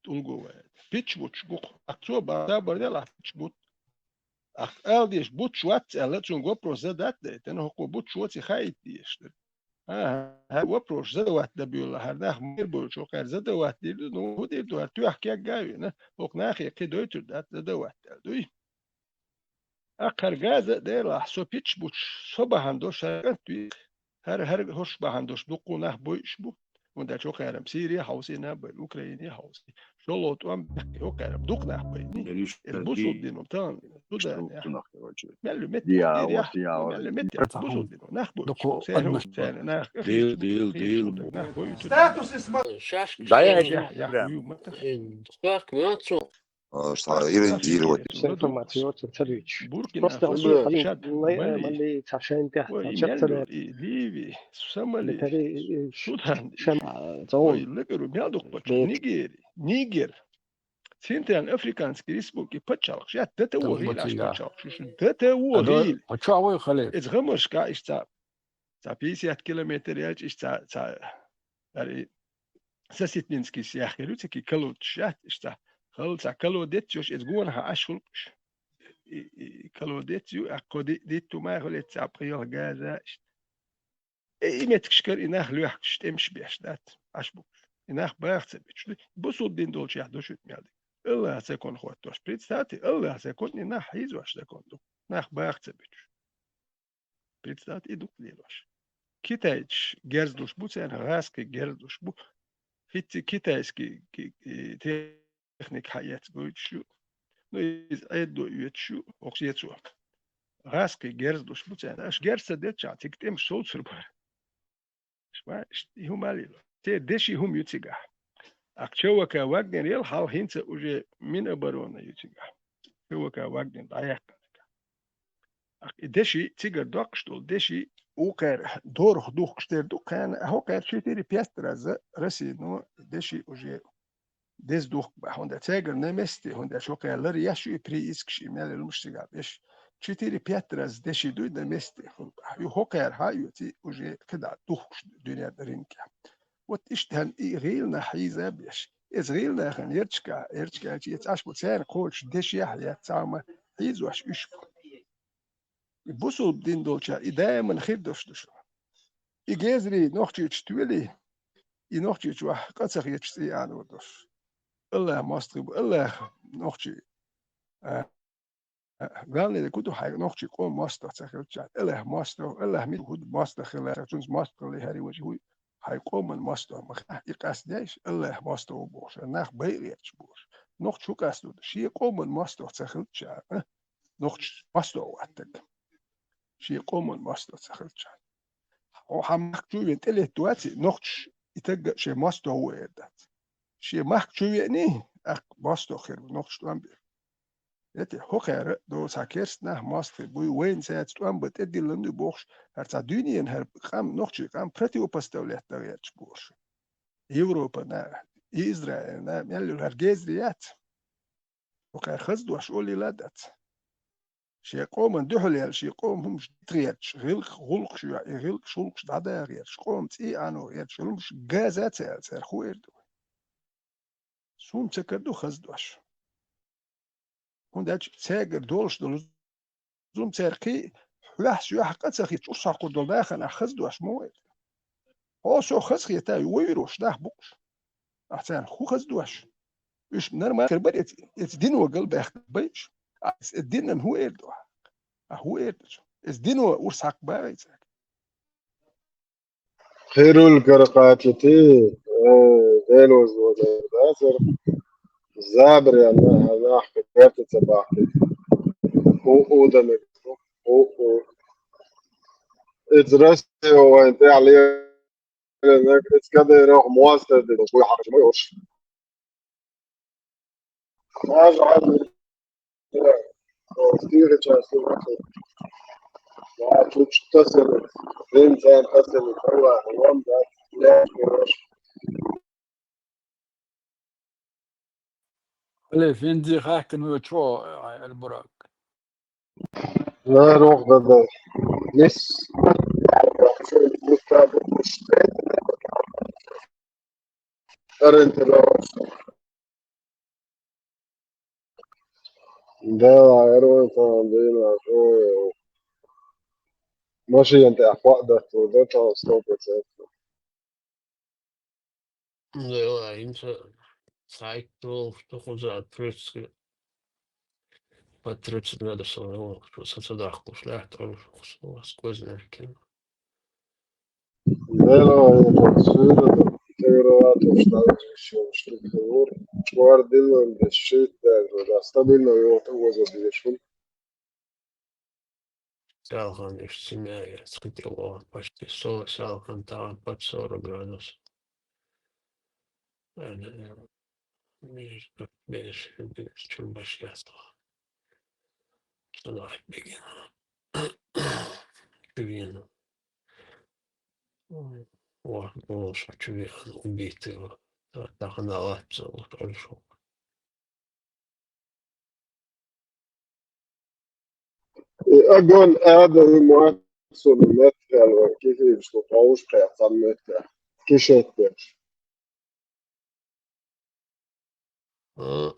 ТӀулго ваийтан. Питча бутташ бу-кх. Ахь цо бахьа сабар дел, ахь питча бутт. Ахь ала дезаш бутташ вац аьлла, цунга вопрос задать дайтан, хӀокхо бутташ воций хаийта дезаш дара. ХӀа, хӀара вопрос задавать дабуьйла, хӀара нах мер бойлучо кхаьра задавать дийр ду, ну, хӀун дийр ду, хӀара тоьхка кегга а вена, хӀокху нахе кхин дойтур дац, задавать аьлла дуй. Акхар газа а делахь, со питча бутташ, со бахьана долуш хӀара кӀант вийкх, хӀара, хӀара хӀорш бахьана долуш дуккха нах бойуш бу. ХӀунда аьлча хӀокхаьрам Сири а хьовсийна а байла, Украина а хьовсий. ШолгӀа тӀом бехке хӀокхаьрам дукха нах байни. Эс бусулба дино тахана Судане. Мел ю меттехь дийр яхь, мел ю меттехь бусулба дино. Нах бойуш. Церан, церан нах. Дил, дил, дил. Нах бойуш. Статус исма. Шашка. Да, я, я, я. Ю мата. Э, дукхах мацо. А, что, или, или вот. Всё информация, вот, царевич. Буркина Фасо, Шад, Мали, Мали, Цашен, Пя, Ой, Чак, Мяльдо, Царевич. И Ливи, Сомали, Судан, Шам, Ой, Лакару, Мялдук, Нигери, Нигер. Центральноафриканский республики паччахьалкхаш яц, ДТО гӀийла аш паччахьалкхаш ю, ДТО гӀийла. Паччахь вай хале. Эца гӀамаршка иштта, цхьа пятьдесят километр яьлча, иштта цхьа, цхьа, ари, Соситнинский яхкар ю, цига колодцаш яц, иштта. Хала цхьа колодец йош, эца гонахьа аш хӀуллакхаш. И, и, и колодец ю, аккхо ди-, дитту май хӀуллакх цхьа пхиъ ялх газа, иштта. Э, и меттигашкара и нах лоьхкуш, тӀемаш беш дац, Ӏаш букуш. И нах баха ца биташ. Бусулба дин долчех ду шуьтта мел дика. АллахӀа закон хӀоттош. Представьте, АллахӀа закон, и нах хьийзош закон ду. Нах баха ца биташ. Представьте, и дукха лелош. Китайцаш герз луш бу, царна гӀазкхий герз луш бу. ХӀинца китайский ки-, и техника хьаэца гойтуш ю. Ну, иза Ӏедало оьцуш ю, хӀокху сецо. ГӀазкхий герз луш бу царна. Аша герз ца деччахь, цига тӀемаш совцур бара. Ишба, иш-, и хӀума лело. Те деши хӀума ю цигахь. Ахь ЧВК Вагнер ел хьал хӀинца уже Минобороны ю цигахь. ЧВК Вагнер дӀаяьккхина. Ахь и деши цигара доккхуш долу, деши укхара дорах духкуш дер ду кхана, а хӀокхара четыре-пять раза Россино деши уже деза духку баха, хӀунда цаьргара на месте, хӀунда аьлча хӀокхара лар еш ю и приискаш, и мел лумаш цигахь беш. Четыре-пять раза деши дуй на месте, хӀунда ю хӀокхара хьа а йоций, уже кхидӀа духкуш дуьненна рынке. Вот иштта хӀан и гӀийла нах хьийза а беш. Эца гӀийла нахана ярчка, ярчка аьлча, эца Ӏаш бу церан кхочуш дешех а яц, цхьа хӀума хьийзош уьш бу. И бусулба дин долча и даиман хир долуш ду шу. И гезри нохчийчу тоьли, и нохчийчу вахь къа ца хеташ цӀий ана ву долуш. АллахӀ мостагӀий бу, АллахӀ нохчий. А, а, главное, ку ду хьайн нохчий къом мостагӀа ца хилча. АллахӀ мостагӀа, АллахӀ ми хӀуд мостагӀа хила, цунца мостагӀа хила хӀари важа хӀуй. Хьайн къоман мостагӀа ма хьа, и къастдеш, АллахӀ мостагӀа ву бохуш, нах байъа гӀерташ бохуш. Нохча хӀу къастду, шен къоман мостагӀа ца хилча, а? Нохча мостагӀа ваттаг. Шен къоман мостагӀа ца хилча. Хьо хьан махка чу вен тӀелетта ваци, нохчаш и тагга шен мостагӀа ву эр дац. Шен махка чу веъний, аккха мостагӀа хир ву, нохча тӀом бир. Эти хӀокхара до цхьа керст нах мостагӀий буй, вайна цаьрца тӀом бан тӀедиллан ду бохуш, хӀара цхьа дуьненан хӀара къам, нохчий къам противопоставлять дан гӀерташ бохуш. Европана, Израилна, мел хӀара гезри яц. ХӀокхара хаза дош олийла а дац. Шен къоман дуьхьал яьлла, шен къоман хӀумаш дита гӀерташ, гӀилкх-, гӀуллакхаш йоьхна, и гӀилкхаш, гӀуллакхаш дӀадаха гӀерташ, къоман цӀий Ӏано гӀерташ, хӀумаш газа а ца аьлла, цара хӀун эр ду вай? Суна ца караду хаза дош. ХӀунда аьлча цаьргара долуш долу зум цаьрга кхин а хьоьхьа-соьхьа къа ца хеташ, урс хьокхур долу нахана ахь хаза дош ма вай. Хьо со хаза хета, вай вирош нах бу-кх уьш. Ахь царна хӀун хаза дош? Уьш нормально хир бара, эц-, эца дино галбаьхна бай уьш. Ахь эца динан хӀун эр ду ахь? Ахь хӀун эр ду цо? Эца дино урс хьакха бахий цаьрга? Хирул каракъатити, э, Делоз вазар дацар. Забр я на, нах кхерта ца бахти. У, у, да, у, у. Эца Россия вайн тӀехь ле-, эца Кадыров мостагӀа ду, хуй хьакхаш ма йош. Хьажа хьажа. Стига час. Лучше тасалу, вензан тасалу, Аллах, вам да, да, хорошо. Алиф, вензи хакин ву чо, ай, аль-бурак. Ла рох да да. Нис. Арен тела. Да, аэрофон, да, на, о, машина-то охват, да, то, да, то сто процентов. Да, ла, им са сайт тол, что хуза тридцать, по тридцать градусов, ну, что со садах кушля, то, что сквозь наркин. Вела, это, сюда, это, виноват, что там ещё, что-то, вот, квардилон, да, щит, да, да, стабильно, его там возят, видишь, вот. Сялхан иш семья, я схотел, почти сорок, сялхан там под сорок градусов. Э, э, между, между, между, чурбашьяство. Что давай, бегин. Бегин. О, о, что чувствую, убитый. Вот так она лапца, вот, хорошо. Агон адами муатсуну метрал ва кихивсу пауш кайхан метра. Кишеттеш. А,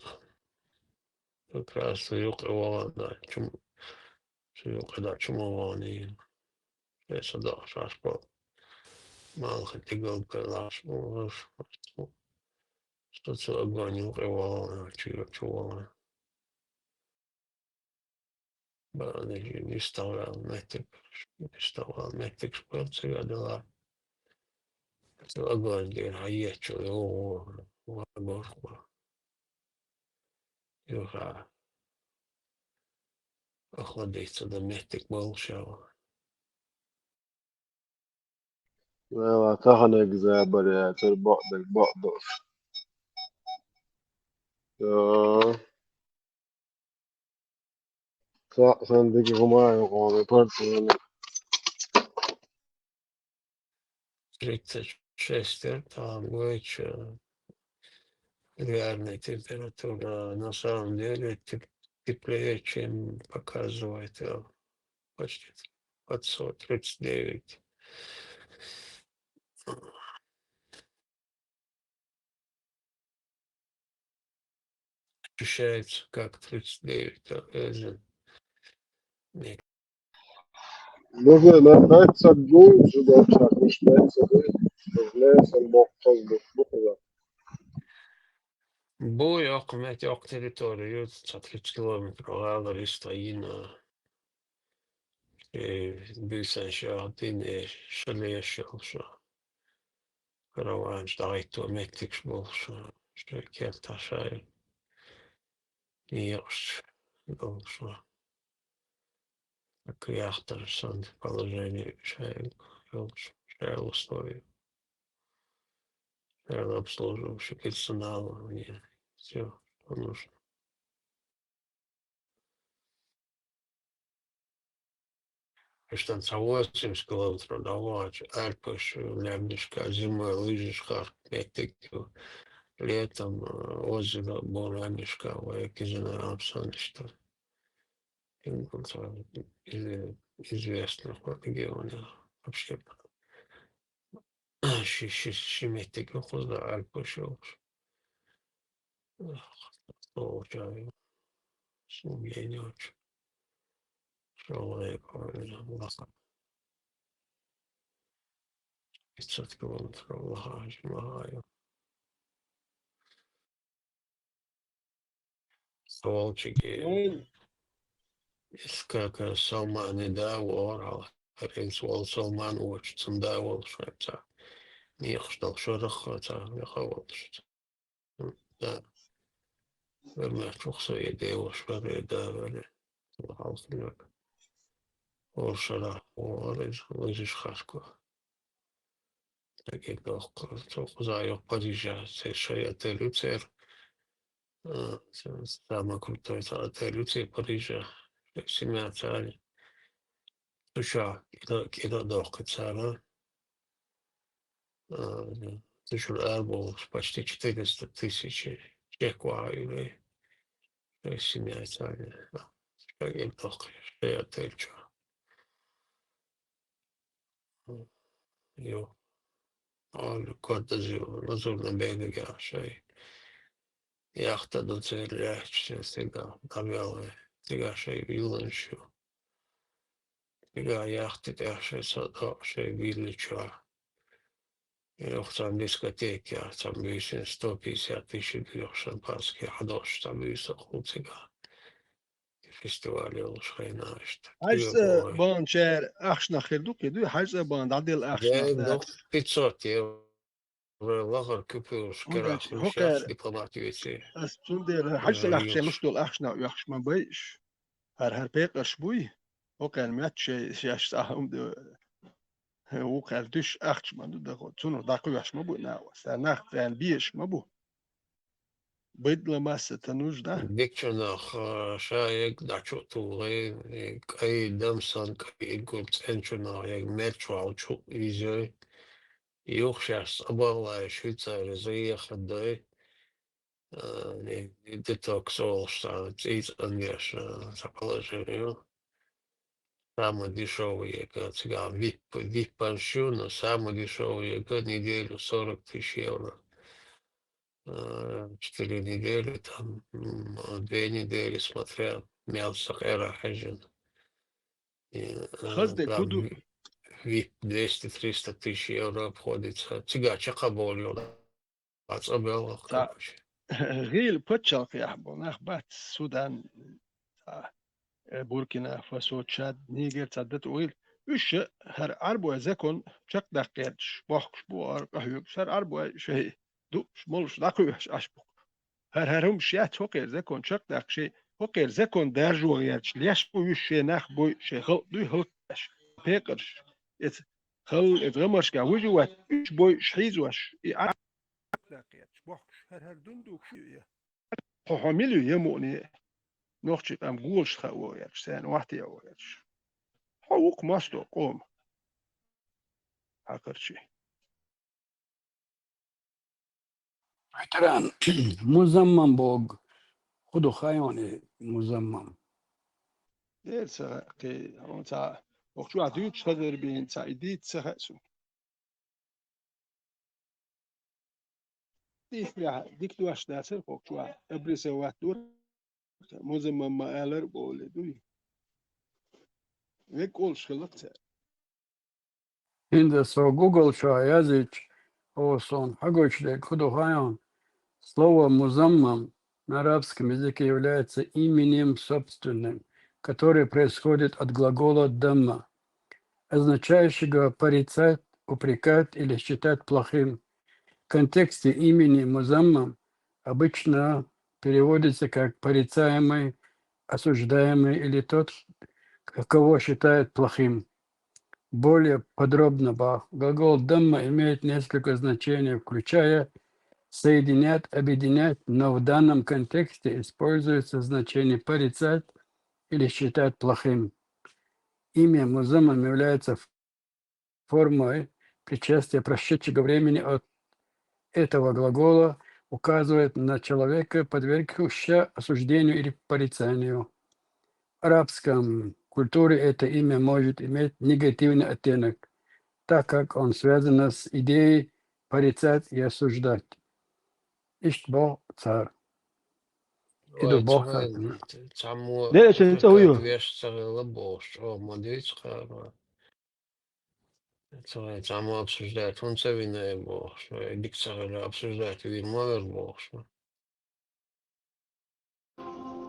как раз юкъе валана, чум, юкъе да чум валани. Эса да шашпал. Малха тигал калаш, малаш. Что це огонь юкъе валана, чуйо чувала. Бани не вставлял метик, не вставлял метик, шпорцы гадала. Це огонь дир, а я чуйо, ва, ва, ва, ва. Юха. Охладиться да метик молчал. Вела, таханек забаря, тер бакдек бакдос. Да. Са-, сан дики хумаю, коми партияны. Тридцать шесть, э, там, вечер. Реальная температура, на самом деле, теп-, теплее, чем показывает, э, почти под сорок, тридцать девять. Ощущается как тридцать девять, а, э, же. Нет. Ну, вы на пять сагу, же, да, так, уж пять сагу, уж не, сам бог, хозбух, бухла. Бу, я, кумет, я, территорию, ца тридцать километров, а, лариста, и на. Э, бийсан шагьдин, э, шале яшал ша. Караван дагьайто меттикш болуша. Ша керташай. Йош болуша. Так яхтар сан положение шай, йолуш, шай условия. Шай обслуживающий персонал, не, всё, что нужно. Иштта ца восемьдесят километров давлач, Альпаш, лямнишка, зимой лыжиш хар, меттик, летом, э, озеро, бо лямнишка, вай кизина амсан иштта. Из-, известно по региону вообще. Ши, ши, ши меттик хузда Альпаш йолуш. Ох, получаю. Сумление очень. Шолгӏе лаха. Пятьсот километров лаха, лаха. Свалчики. Ой. Как Салман и да, вор, ал-, Принц вол Салман, вочу цунда вол шайца. Нехуш дал шорах, ца, яха вол шайца. Да. Вермех чухсо е девош варе, да, варе. Вахал хлеб. Оршара, орез, лыжиш хашко. Таке дохко, цо хуза йо Парижа, се шай отель уцер. А, се самый крутой отель уцер Парижа. Семья царь. цу чохь кӀира, кӀира доккху цара. А, цу чуьра арабовлуш почти четыреста тысяч чек вахьа йолу. Шайн семья царна. Шайн кӀира доккху, шайн отель чохь. Йо. Ала, кортаза лазурна бегагахь шайн. Яхта ду церан лаьтташ, цигахь дӀабелла, цигахь шайн вилланаш ю. Цигахь яхта тӀехь шайн садоӀу, шайн вилла чохь. Юха цхьана дискотекехь, цхьана буьйсанна сто пятьдесят тысяч дуьйху шампанский хьадош, цхьана буьйса хӀу цигахь. Фестиваль йолуш хенахь иштта. ХьаьжцӀа баханчара ахчанах хир ду, кхин дуй? ХьаьжцӀа бахана дӀаделла ахчанах дац. Пятьсот евро лахара купюраш карахь хӀокхара дипломат веций. Ас цундела хьаьжцӀа ахча луш долу ахчанах оьхуш ма байъаш. ХӀара, хӀара пекъарш буй, хӀокхара моьтту шай, шаьш цхьа хӀума ду. Вукхара дуьш ахча ма ду дахо. Цунах дӀакхоьхьуш ма бу нах. Сан нах царна безаш ма бу. Быдло масса та нужда. Дикачунах, а, ша ерг дӀачу а тухий, и кӀай дам санна кӀай иргур цӀенчунах ерг мер чохь чу а визий. Юха шаьш цӀа баллай, Швейцари заехать дай. А, и, и детокс олуш цхьа цӀийца ан еш, а, цхьа положение ю. Самый дешёвый ерг, а, цигахь вип, виппанаш ю, но самый дешёвый ерг неделю сорок тысяч евро. Э, четыре недели, там, м, две недели, смотря, мел сан къера хьаьжжина. И, э, хаза де там куду? Ви-, вип двести-триста тысяч евро обходится. Цигахь чекхболу йолу. Ацкъа белла, короче. ГӀийла пачхьалкхехь болу нах бац, Судан, цхьа, э, Буркина-Фасо, Чад, Нигер, цхьа дата вуйла. Уьш хӀара Ӏарбой закон чекхдаккха гӀерташ, бохкуш бу, ара къахьоьгуш, хӀара Ӏарбой шай дууш, молуш дӀакхоьхьуш Ӏаш бу. ХӀара, хӀара хӀумаш яц хӀокхеран закон чекхдаккха шай, хӀокхеран закон даржо гӀерташ, леш бу уьш, шен нах буй, шайн халкъ дуй хӀаллакдеш. Пекъарш, эца халла, эца гӀамаршкахь вуьжу вац, уьш буй, уьш хьийзош, и Ӏа-, даккха гӀерташ, бохкуш, хӀара, хӀара дундугуш ю я. Хьо, хьо мила ю я муъне? Нохчий къам голаш хаа вогӀу гӀерташ, царна вахте вогӀу гӀерташ. Хьо ву-кх мостагӀ къоман хьакхарчий. Ветеран, музаммам боху, хӀун ду хаьий хьуна и музаммам? Дера ца хаьа, кхин, хьуна цхьа, хӀокху чохь дуьйцуш хазар бен цхьа и дийца ца хаьа суна. Дийцарехь дика дош дацара хӀокху чохь, обрисовать дора. Музаммам ма алара а боху дуй. Вегга олуш хилла-кх цара. ХӀинца со Google чохь яздича, оха суна хьагучу дерг хӀун ду хаьий хьуна? Слово музаммам на арабском языке является именем собственным, которое происходит от глагола дамма, означающего порицать, упрекать или считать плохим. В контексте имени музаммам обычно переводится как порицаемый, осуждаемый или тот, кого считают плохим. Более подробно, ба, глагол дамма имеет несколько значений, включая соединять, объединять, но в данном контексте используется значение порицать или считать плохим. Имя музаммам является формой причастия прошедшего времени от этого глагола, указывает на человека, подвергшегося осуждению или порицанию. В арабском культуре это имя может иметь негативный оттенок, так как он связано с идеей порицать и осуждать. Иштта боху цара. И ду боху цара. Цхьаммо... Дера, шен цӀа хӀун ю? Веш ца хилла бохуш, чӀогӀа ма дуьйцу кхара. Ца вай цхьаммо обсуждать хӀунда ца вина бохуш, вай дика ца хилла обсуждать вийр ма вара бохуш.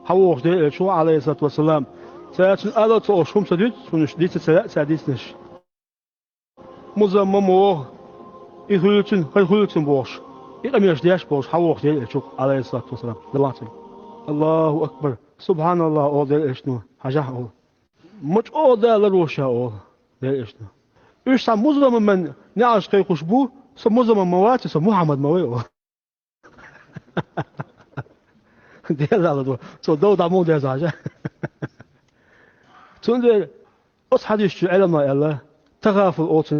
Хьан вохуш Делан Элча ву, Ӏалайхиссалату вассалам? Цара цуьнан ала ца олуш хӀума ца дуьйцу, цунна уьш дийца ца лаьа цара дийцинарш. Музаммам воху, и хуьлу цуьнан, хӀара хуьлу цуьнан бохуш, и къамелаш деш болуш хьан вохуш Делан Элча ву, Ӏалайхиссалату вассалам, Дала лаьцна. Аллаху акбар! СубхьаналлахӀ олу Делан Элчано, хьажахьа олу. Ма чӀогӀа Дала ларвеш ша олу Делан Элчано. Уьш цхьа музаммаман неӀалт кхайкхош бу, со музаммам ма вац, со Мухьаммад ма вай олу. Делахь ду, цо дов дӀа муха деза хьажа. Цундела Оцу хьадисчу Ӏеламнаха аьлла, тагӀафул оцу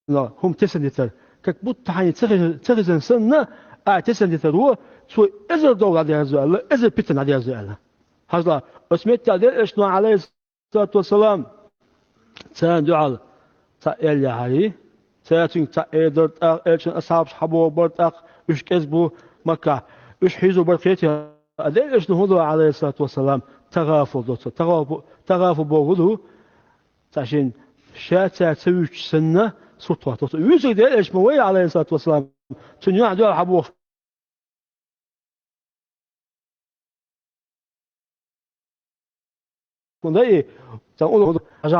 хӀума тесна дитар. Как будто хьайна ца хи-, ца хезна санна, а тесна дитар ву, цо эзар дов дӀадерзо аьлла, эзар питана дӀадерзо аьлла. Хьажал, оцу меттехь дера аьлла, Ӏалайхиссалату вассалам, царна дуьхьал цхьаъ эр яхьарий, цара цуьнга цхьаъ эр дара, тӀаккха элчан асхьабаш хьабогӀу бара, тӀаккха уьш кӀезиг бу Маккахь, уьш хьийзо бара, кхетий, а дера аьлла, хӀун ду, Ӏалайхиссалату вассалам, тагӀафул ду цо. ТагӀафу-, тагӀафул боху хӀун ду? Цхьа шен ша цара ца вуьйцуш санна, сурт хӀотту. Вуьйцург дера аьлла ма вай, Ӏалайхиссалату вассалам, цуьнан юьхь дуьхьал хьабохуш. ХӀунда и, цхьа уллохь хьажа,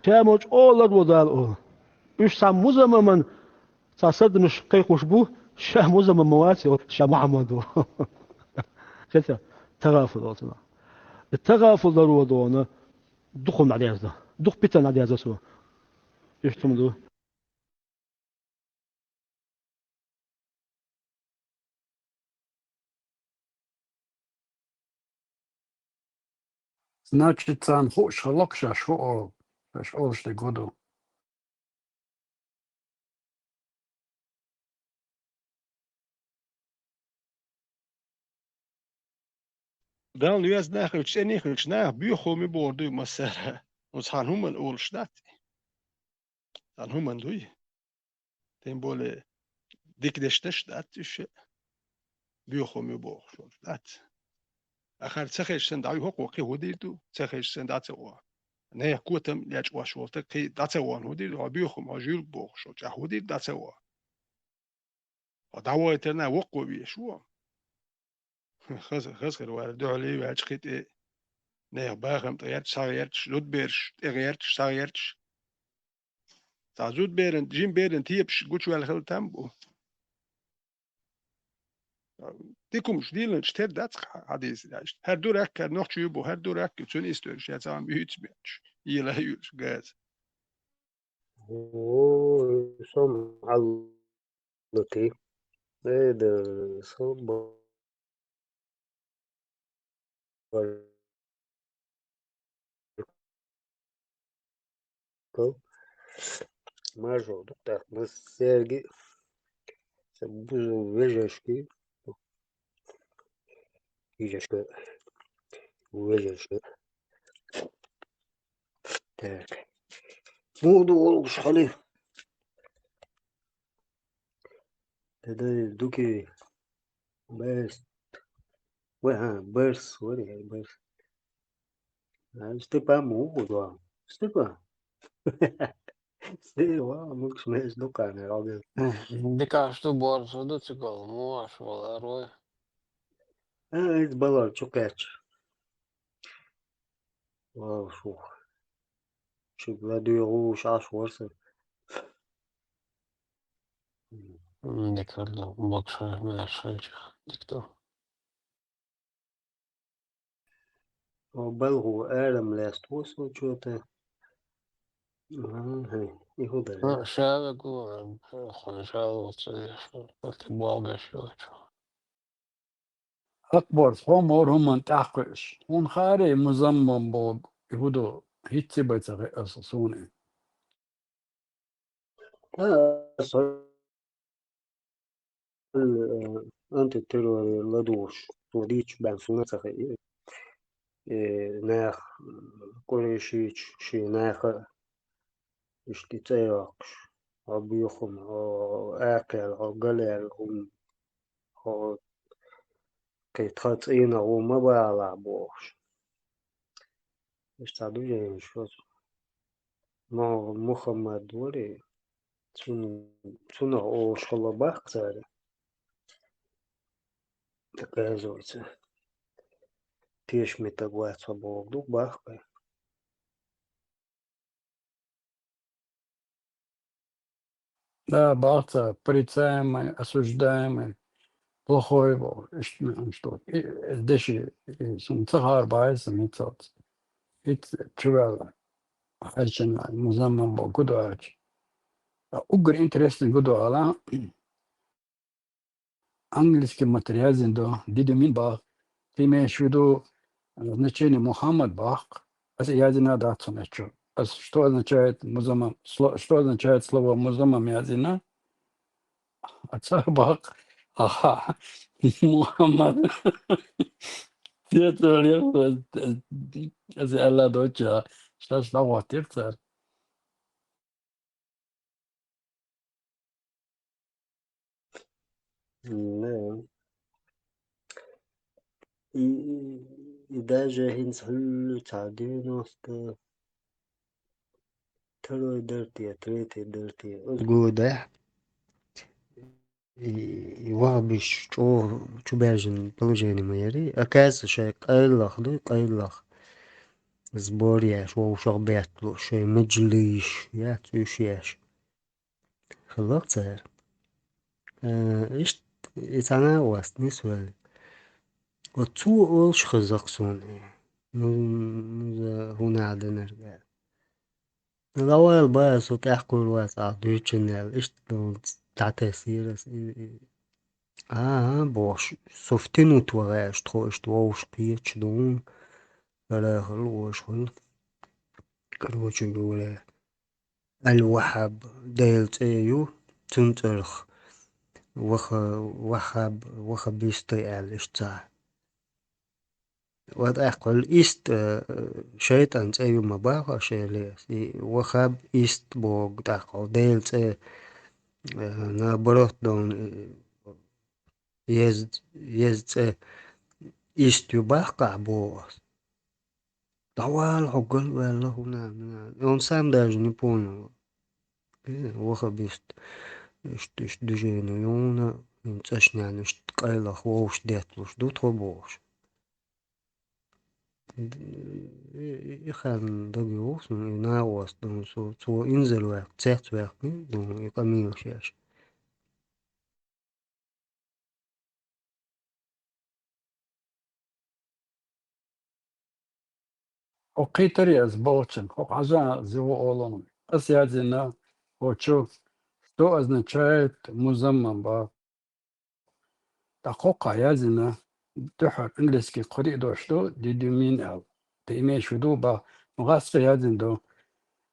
ша ма чӀогӀа ларву Дала олу. Уьш цхьа музаммаман цхьа сардамаш кхайкхош бу, ша музаммам ма вац, ша Мухьаммад ву. Хета, тагӀафул оцунах. И тагӀафул ларву дона, дукха хӀума дӀадерзо. Дукха питана дӀадерзо цо. Иштта хӀума ду. Значит, царна хууш хилла-кх шаьш хӀун олу, шаьш олуш дерг хӀун ду. Далла веза нах а хилча, цӀена а хилча, наха боьха хӀума бохур ду массара. Оцу цхьана хӀуманна олуш дац. Цхьана хӀуманна дуй. Тем более, дика дешнаш а дац уьш. Боьха хӀума бохуш волуш дац. Ахар ца хезча санна дӀавихьо кхин хӀун дийр ду? Ца хезча санна дӀа ца вахана. Нехан котам лечкъош волу стаг кхин дӀа ца вахана хӀун дийр ду? Хьо боьха хӀума, хьо жуьлг бохуш волчохь хӀун дийр дӀа ца вахана? Хьо дӀавахийтарна воккхавеш ву. Хаза, хаза хир вара, дуьхьал ваьлча кхин тӀе нехан бахам тӀе гӀерташ, схьагӀерташ, зудабераш тӀе гӀерташ, схьагӀерташ. Цхьа зудаберан, жима беран тепаш гучуваьлла хила там бу. Дика хӀумаш дийланчу тера дац хьадийса даьлча. ХӀара дуракка, хӀара нохчий бу, хӀара дуракка, цуьнан историша я цхьа ма юьйцу метташ. Йила юьйцу газа. О, со хьаллакий. Э, да, со б-, Мажор ду, так, мы с Серги, с-, бу-, вежешки, вежешка, вежешка. Так. Муха ду олуш хьали? Теда дуки. Берс. Вай, ха, Берс, вари, Берс. А, Степан муха ду? Степан. Степан, мукс мес дуккхана, Робин. Дикаш ду борсо ду цигал, муаш вала рой. А, эт балар чукач. Вау, шух. Чугла дуй гуш аш ворса. М, дикарда, бокша, мяша, дикто. О, балгу, эрам лест, осо чё-то. Ага, и худа. А, шаве гу, хон шаве, вот, э, вот, бога, шо, чё. Акбар, хьо мор хӀуманна тӀаьхьакхуьуш. Хьуна хаьрий, музаммам боху, и хӀун ду, хӀинцца бен ца хиъна аса суна и. Аса, э, антитеррори ладугӀуш, цо дийцча бен суна ца хиъна. Э, нах, къурайшийчу шен наха, иштта цӀе йоккхуш, хьо боьха хӀума, хьо акхел, хьо галел хӀума, хьо кхин тхан цӀийнах ву ма балахь бохуш. Иштта ду жайнаш оцу. Мо-, Мухаммад вари, цун-, цунах олуш хилла баккха цара. Оказывается, тешаме стаг вац хьо бохург ду баккха. Да, бахца порицаемый, осуждаемый, плохой был, иштта, ну, что, и, и деши, и сум цахар бай, сум и цац. И ц-, чувал, хайчен, музамман бо, гудвач. А угр интересный гудвала, английский материал зин до, did you mean бах? Ты имеешь в виду, э, значение Мухаммад бах? Аса язина дац хьуна чу. Аса что означает музаммам? Сло-, что означает слово музаммам язина? Аса бакъ. Аха. Мухаммад. Тетулер. Аса Алла доча. Шаш да хватир цар. Да. И, и даже хӀинца хӀуллуца девяносто второй дарте, третий дарте. Года. И, и вахабиш чӀогӀа чубаьржина положение ма яри. Оказывается, шоай къайлах ду, къайлах. Сбор еш, вовшах бетталуш, шоай мажлис яц уьш еш. Хилла цара. Э, иштта и цхьана васт нисвелли. Вот цо олуш хеза-кх суна и. Ну, ну, за хӀуна Ӏа динарг аьлла. Ну, давай, бай, со тӀаьхкур вац, ахь дуьйцина аьлла. Иштта ну, дӀатесира ас и, и. А, а, бохуш, со втянут ваха аьлла, тхо иштта вовшах кхеташ ду. Барахал, вошахал. Короче говоря. Аль-Ваххаб, Делан цӀе ю, цуьнан цӀарах ваха-, ваххаб, ваххабисты аьлла иштта цхьа. Ва тӀаккха вала ист, э, шайтӀан цӀе ю ма боху аша, эли, и ваххаб ист боху тӀаккха вала Делан цӀе, э, наоборот, дон, э, еза, еза цӀе ист ю баккхахь боху ас. ДӀавала хьо галваьлла хӀуна, хӀуна. И он сам даже не понял. Э, ваххабист. Иштта, иштта движение юна, хӀинца цӀашнена иштта къайлах вовшах детталуш ду тхо бохуш. И, и, и хан даге вовсун, и нагӀост, ну, цо, цо инзар ваьккха, цец ваьккха, ну, и къамелаш еш. Хьо кхийтарий ас бохучун, хьо хьажа зиво олун. Ас язйина, хьо чу, что означает музаммам ба. ТӀаккха хьо кхаъ язйина, дуьххьара английский кхо-диъ дош ду, did you mean аьлла. Ты имеешь в виду ба, ну, гӀаскхи язйина ду,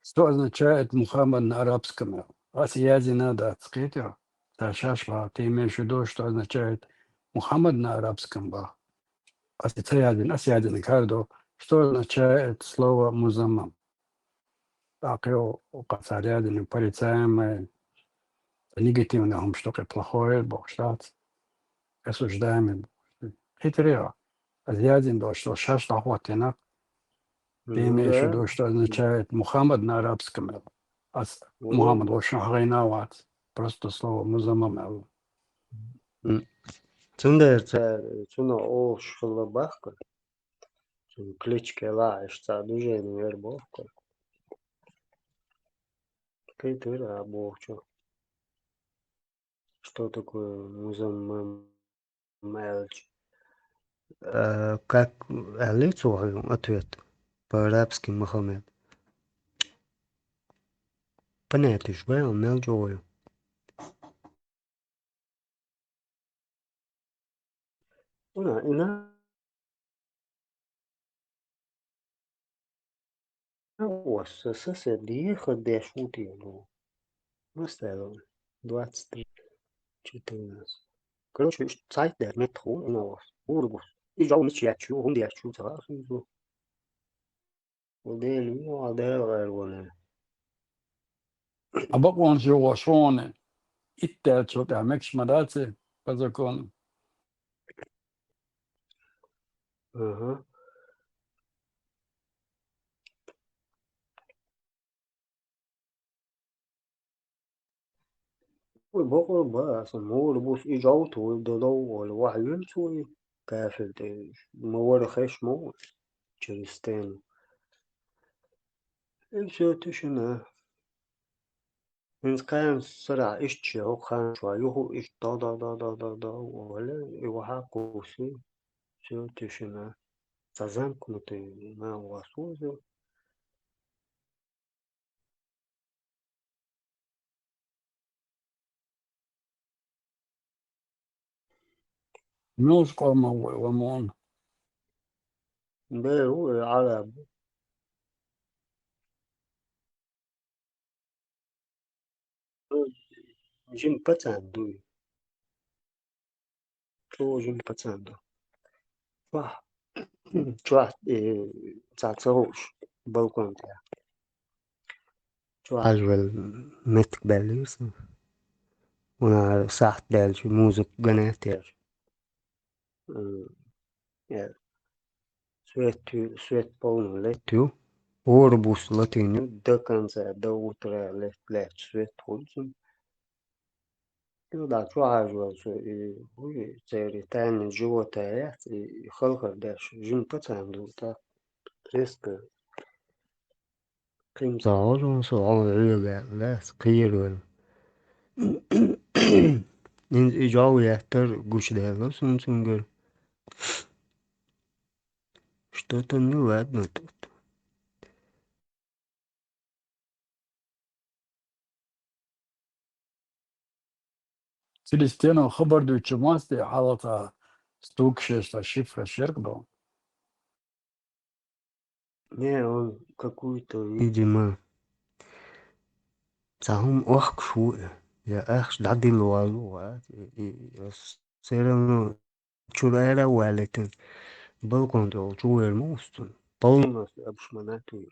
что означает Мухаммад на арабском аьлла. Ас язйина дац, кхетий хьо? Сан шаьш боху, ты имеешь в виду, что означает Мухаммад на арабском боху. Ас и ца язйина, ас язйина кхаъ ду, что означает слово музаммам. ТӀаккха йо, кхацара язйина порицаемый, негативный хӀумаш ду кхин плохое бохуш дац. Осуждаемый бохуш ду. Кхийтарий хьо? Ас язйина долуш, со шаьш дӀахӀоттийна. Ты имеешь в виду, что означает Мухаммад на арабском аьлла. Ас Мухаммад волчун хьахийна вац. Просто слово музаммам аьлла. М. Цундела ца, цунах олуш хилла баккха. Цуьнан кличка лаьа, иштта цхьа движение яр боху-кх. Кхийтира а бохучо. Что такое музаммам аьлча? Э, как аьллий цо хьуна ответ? По-арабски Мухаммед. Понятно уж, бай, он мел чӀогӀа ю. Уна, ина. Оса сосед дехар деш ву те, ну. Мастер, двадцать три, четырнадцать. Короче, уьш цхьайтта деш меттах ву, ина оса. Ур бус. И жал мича яьчу, хӀунда яьчу, ца хаьа иза. Дела ву, Дела гӀайр ву. А бакъонаш югӀо шуна итт даьллачул тӀаьхьа мегаш ма дац и по закону. Ага. Ой, бакъо ба, аса мура бус и жовту вай дадов, вай вахьа вилчу вай, кафир тӀе, ма вара хеш ма ву, через стену. И всё, тишина. ХӀинца кхаьнна сарахь иштта ше хӀокху хан чохь юху иштта да, да, да, да, да, да, вале, и вахьа кхуссий. Всё, тишина. Ца замкнутый на вас узел. Муьлш къоман ву и ламон? Бер ву и Ӏараб. Жима пацан ду. ЧӀоагӀа жима пацан ду. Чохь, чохь, э, цхьа ца хууш, балкон тӀехь. Чохь хьажа ваьлла меттиг баьлла ю сан. Вуна сахьт даьлча музыка ган а теш. М, э, свет ю-, свет полный лет ю. ХӀора буса латийна ю, до конца, до утра лет, лаьтташ свет хуьлу цунна. Ю, да, чохь хьажа ваьлла цо, и, уй, церан тайна живота яц, и, и халхар деш, жима пацан ду, так, резко. Кхин ца хьожа ву со, хьо Ӏуьйга лаьцна кхийра ваьлла. ХӀинца и жов еттар гучудаьлла суна цуьнгара. Что-то неладно тут. Целестенов хабар дуьйцучу масте хьалха стукашеш сан шифраш ерг бу. Не, он какой-то, видимо, цхьа хӀума охкуш ву, я ахча дӀадилла валла ву, а, и, и, и, всё равно чуьра ара а валийтина, балкон тӀехула чу вер ма ву цунна. Полностью обшмонать ву.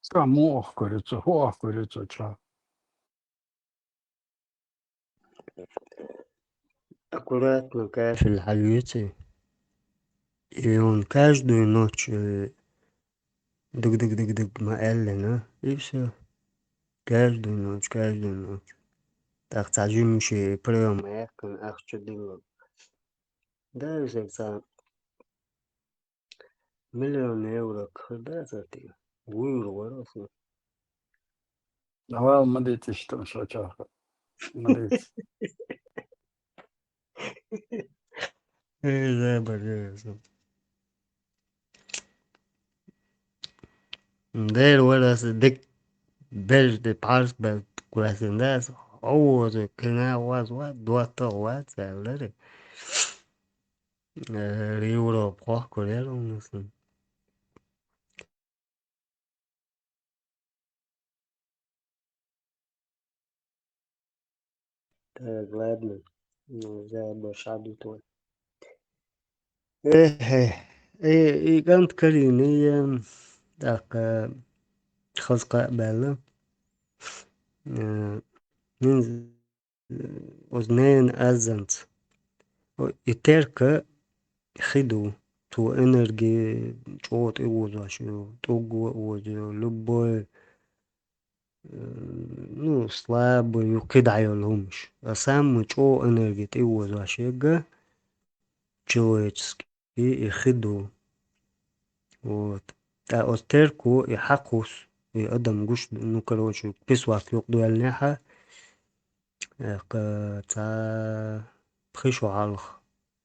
Ца муха куьру цо, хӀун охкуьру цо чохь? Аккуратно кафель хьаоьций. И он каждую ночь, э, дыг-дыг-дыг-дыг ма аьллина, и всё. Каждую ночь, каждую ночь. ТӀаккха цхьа жимма шен приём яьккхина, ахча дилла. Да, иза цхьа миллион евро хир дац аса те? Вуьйр вара аса. Давай, ма дийца иштта шо чохь. Ма дийца. Э, забар, э, забар. Дера вара аса дик бежде пхьарс бел кхоьссина дац. Овоза, кина ваз ва, доттагӀа вац, аьллари. Э, Европа хохкур яра хьуна сан. Так, ладно. Ну, за больше адут вай. Эхе, э, и кӀант карийна, и, эм, тӀаккха хаза кхаъ баьлла. Э, хӀинца оцу ненан аззанца. И терка хи ду. Цо энерги чӀогӀа тӀеозош ю, тӀулг а озо, любой, э, ну, слабый ю, кхидӀа йолу хӀумаш. А самый чӀогӀа энерги тӀеозош ерг человеческий и хи ду. Вот. ТӀаккха оцу терко и хьакхуссу, и адам гуш, ну, короче, писвак юкъадоьллинехь, э, кха-, цхьа пхи шо хьалха,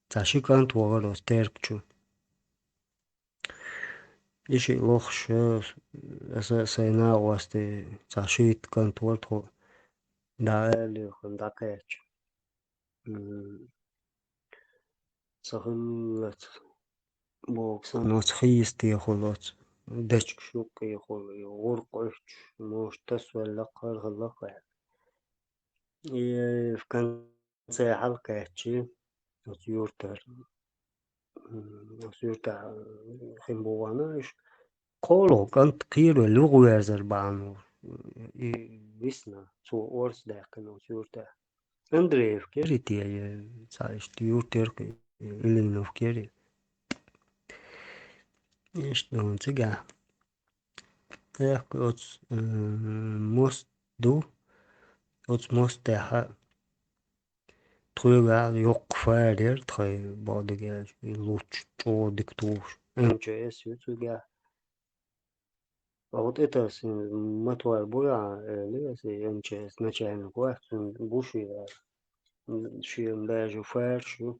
цхьа ши кӀант вахара оцу терка чу. И шиъ лохуш, аса а, сайн накъостий, цхьа шийтта кӀант вара тхо, дӀа аьлла, дӀакхаьчча. М, ца хиллалц, боху сан, оцу хи йистехула, оцу дечигаш юккъехула, и гӀуркъ оьттуш, может, тасвелла-кх, хӀара хилла-кх аьлла. И в конце хьалакхаьччи оцу юьртара. М, оцу юьртахь, м, хин бу вахана уьш. КхоалгӀа кӀант кхеравелла юхаверзар бахьана ву. И висна, цо орца даьккхина оцу юьртахь. Андреевка яра те, я цхьа иштта юрт яра кхин, Ильиновка яра. Иштта ду цигахь. ТӀаккха оцу, э, мост ду, оцу мостехь тхоьгахь йоккха фара яра тхайн, бакъдерг аьлча, и лучча чӀогӀа дика тухуш. М Ч С ю цигахь. Оха тӀе тасийна мотор бу яхьа, элира аса, М Ч С начальник вац, цуьнан бу шен, шен даже фараш ю.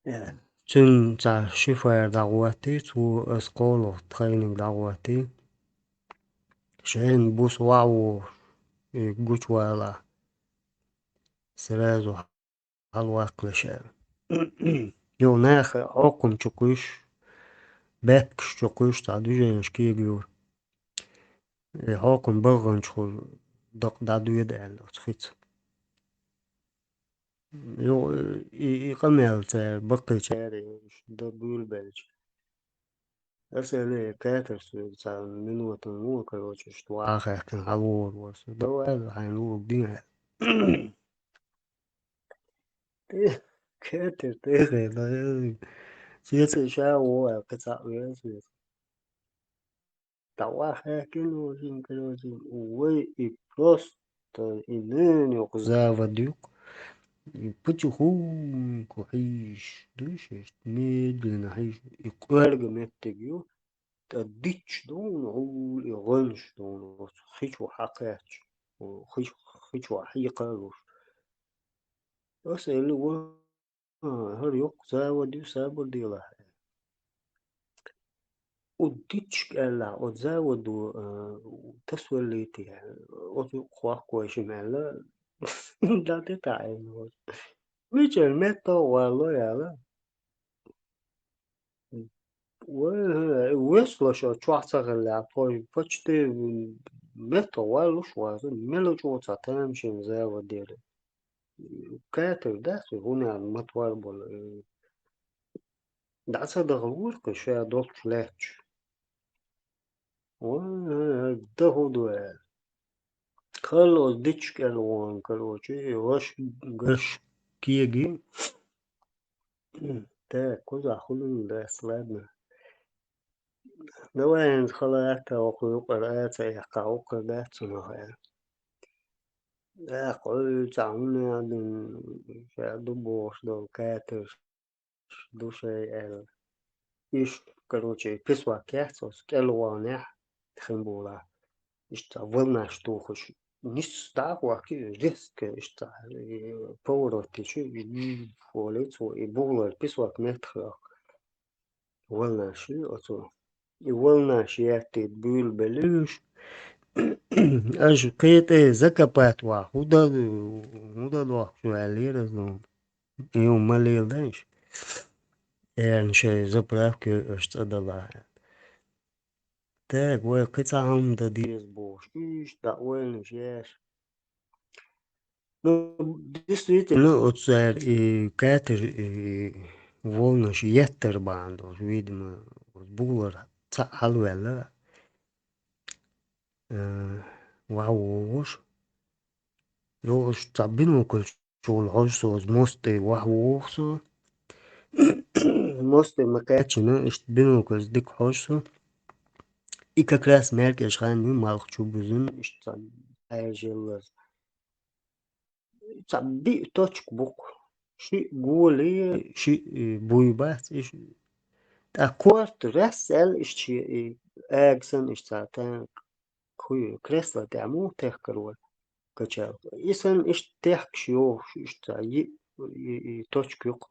Э, цуьнан цхьа ши фара дӀахӀоттий, цо аса кхоалгӀа тхайниг дӀахӀоттий. Шайна буса ваха вогӀуш, и гучувалахь, сразу хьалаваккхалаш аьлла. Юха наха хьокхам чу кхуьйсуш, баьпкаш чу кхуьйсуш, цхьа движенеш кегайора. Э, хьокхун баханчу хур дакъа дӀадоьду аьлла оцу хица. Йо, и, и къамел цара баккхийчара, иштта дан буьйлабелча. Аса аьлла, катар соьга цхьа минотан вон, короче, иштта ваха хаьттина, хьалора вара со. Давай, хьайна луург дин аьлла. Тэ-, катар тӀехь, да, цеций ша вон аьлла, кхин цхьаъ веза веза. Давай, хьаькхина вожин, короче, вай и просто, и нана юкъа завод юкъа. И потихоньку хьийзаш, дуьйш, медленно хьийзаш, и кӀоьрга меттиг ю, тӀа дича дуна, гӀул и гӀанаш дуна, оцу хи чу хьакхаьчча, хи чу, хи чу хьийкха а луш. Аса аьлла, ва, хӀара йоккха завод ю, сабар делахь. Уддичка аьлла, оцу заводо, а, тасвеллийте, оцу юкъа хӀокху вайшимма аьлла, дӀатӀетаьӀӀина вара. Мичара метта валло аьлла. Вай, весла шо чохь ца хилла, тхо почти метта валлуш ваза, мела чӀогӀа цхьа тамашийна завод яра. Катар дац, хӀунда аьлла мотор болу, э, дӀа ца дахалора кхин ша долчу лаьтташ. Вай, дан хӀун ду аьлла. Халла оцу дича кӀел вон, короче, и ваша гаш кеги. Так, кхузахь хӀун дац, ладно. Давай хӀинца хала атта, хӀокху юкъара а ца эккха, хӀокхара дац цунах аьлла. ТӀаккха Ӏуьйцахь хӀунда аьлла, ша ду бохуш долу катарш ду шай аьлла. Уьш, короче, песок яц оцу кӀел ванехь, хин була. Иштта волнаш тухуш, нис дӀа а хӀоьхки, резко иштта, э, поворот йичи, волуьйту цо, и бугӀалара песок меттахъяьккхи. Волнаш ю оцу. И волнаш яьттийта буьйлабелла уьш. Аша кхетӀе закопать вахь, хӀун дан, хӀун дан дохку аьллера иза. И хӀума ма леладан аша. Эрна шайн заправка аша цӀа далахь. Так, вай кхин цхьа хӀума дан деза бохуш, иштта дӀа ойланаш еш. Ну, действительно, оцу цара и катар, и волнаш еттар бахьана долуш, видимо, оцу бугӀалара цхьаъ хьалаваьлла, э, вахьа вогӀуш. Йо, уьш цхьа бинокль чухула хьожу со, оцу мостагӀий вахьа вогӀу со. МостагӀий ма кхаьччина, иштта бинокльца дика хьожу со. И как раз маьркӀажа хан ю, малх чу бузина, иштта цхьа аьржеллаза. Цхьа биъ точка бу-кх. Шиъ голи, шиъ, э, буй бац, и ш-, тӀаккха корта ряс аьлла, иштта шен, и, ага санна, иштта цхьа танк, кхуьй, кресло тӀехь муха техкар вара, качалка. И санна, иштта техкаш йохуш, иштта цхьа йиъ, и, и точка юкъа.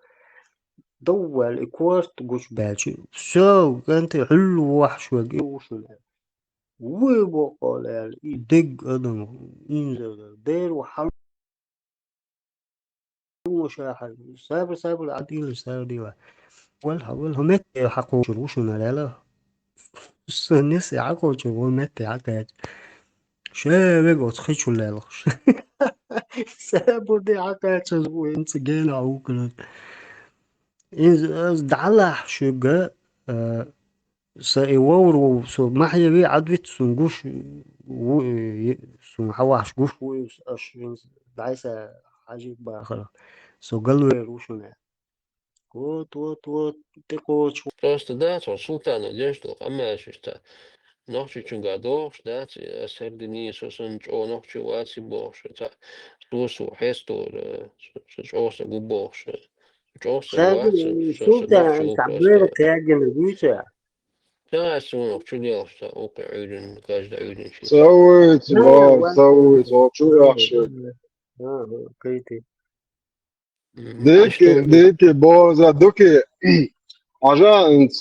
Довваьлла, и корта гучубаьлча, всё, кӀанте, хьуьлла вохьуш верг и ву шуна. Вуй бокъо лаьлла, и дегга адам, инзаре, дера ву хьал-, ву шахьар, сабар, сабар, Ӏадийла, сабар дийла. Валла, валла, хӀу метте хьакхочур ву шуна лаьлла. Сан нисса хьакхочур ву метте хьакхаьчча. Ша вега оцу хи чу лелхаш. Сабар де хьакхаьчча ву, хӀинца гена хьукхуьлуш. Иза, аз дӀалахь шуьга, а, Са и вовр ву, со махьеви Ӏадвитта сун гуш ву, и, сун хьавахьаш гуш ву иза, аш винца дӀайса хьажийта бахара. Со галвер ву шуна. Вот, вот, вот, тӀекхочуш. Просто, да, цо Султана деш долу къамелаш иштта. Нохчичуьнга дохуш, да, ц-, ас хӀара дини со санна чӀогӀа нохчи ваци бохуш, цхьа сосо хьестора, со, со чӀогӀа сан гу бохуш. ЧӀогӀа сан Саги, вац, со, со Султан, нохчи ву цхьа просто. Бера кхегина вуьйцу. Ца ас цунах чу делхаш ца укхи Ӏуьйрин, каждый Ӏуьйрин ши. Ца вуьйцу, бо, ца вуьйцу, о, чу яхши. Ага, кайти. Дики, дики, бо, за дуки. Ажа инц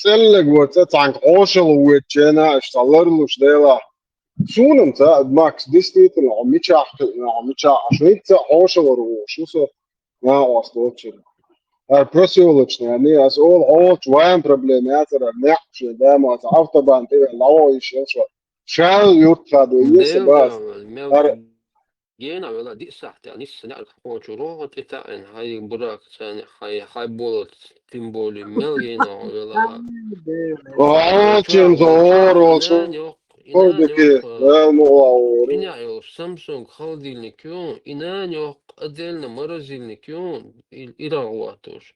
цӀеллиг ваца цхьанга хьошалла вуьйцу чена, аш ца ларлуш дела. Суна-м ца, Макс, действительно, хьо мичахь хиъна, хьо мичахь, аш вуьйцу ца хьошалла ву, шу со. Накъост лочуьра. Ара просёлочный, ани ас олу хьолчу вайн проблема яцара, некъ шен да ма ца автобан тӀе вен лаво йиш йолчо. Шал юрт хадо, если Дел бас. Дел, мел Ар- гена вела диса хтя, нисса не архочу рого тетаен, хай бурак цани, хай, хай болот, тем более мел гена вела. Очень здорово, Инанёк, Ой, дыки, инанёк, э, вел мо ва ори. Иня йол Samsung холодильник ю, инанёк отдельно морозильник ю, и, и рагуатуш.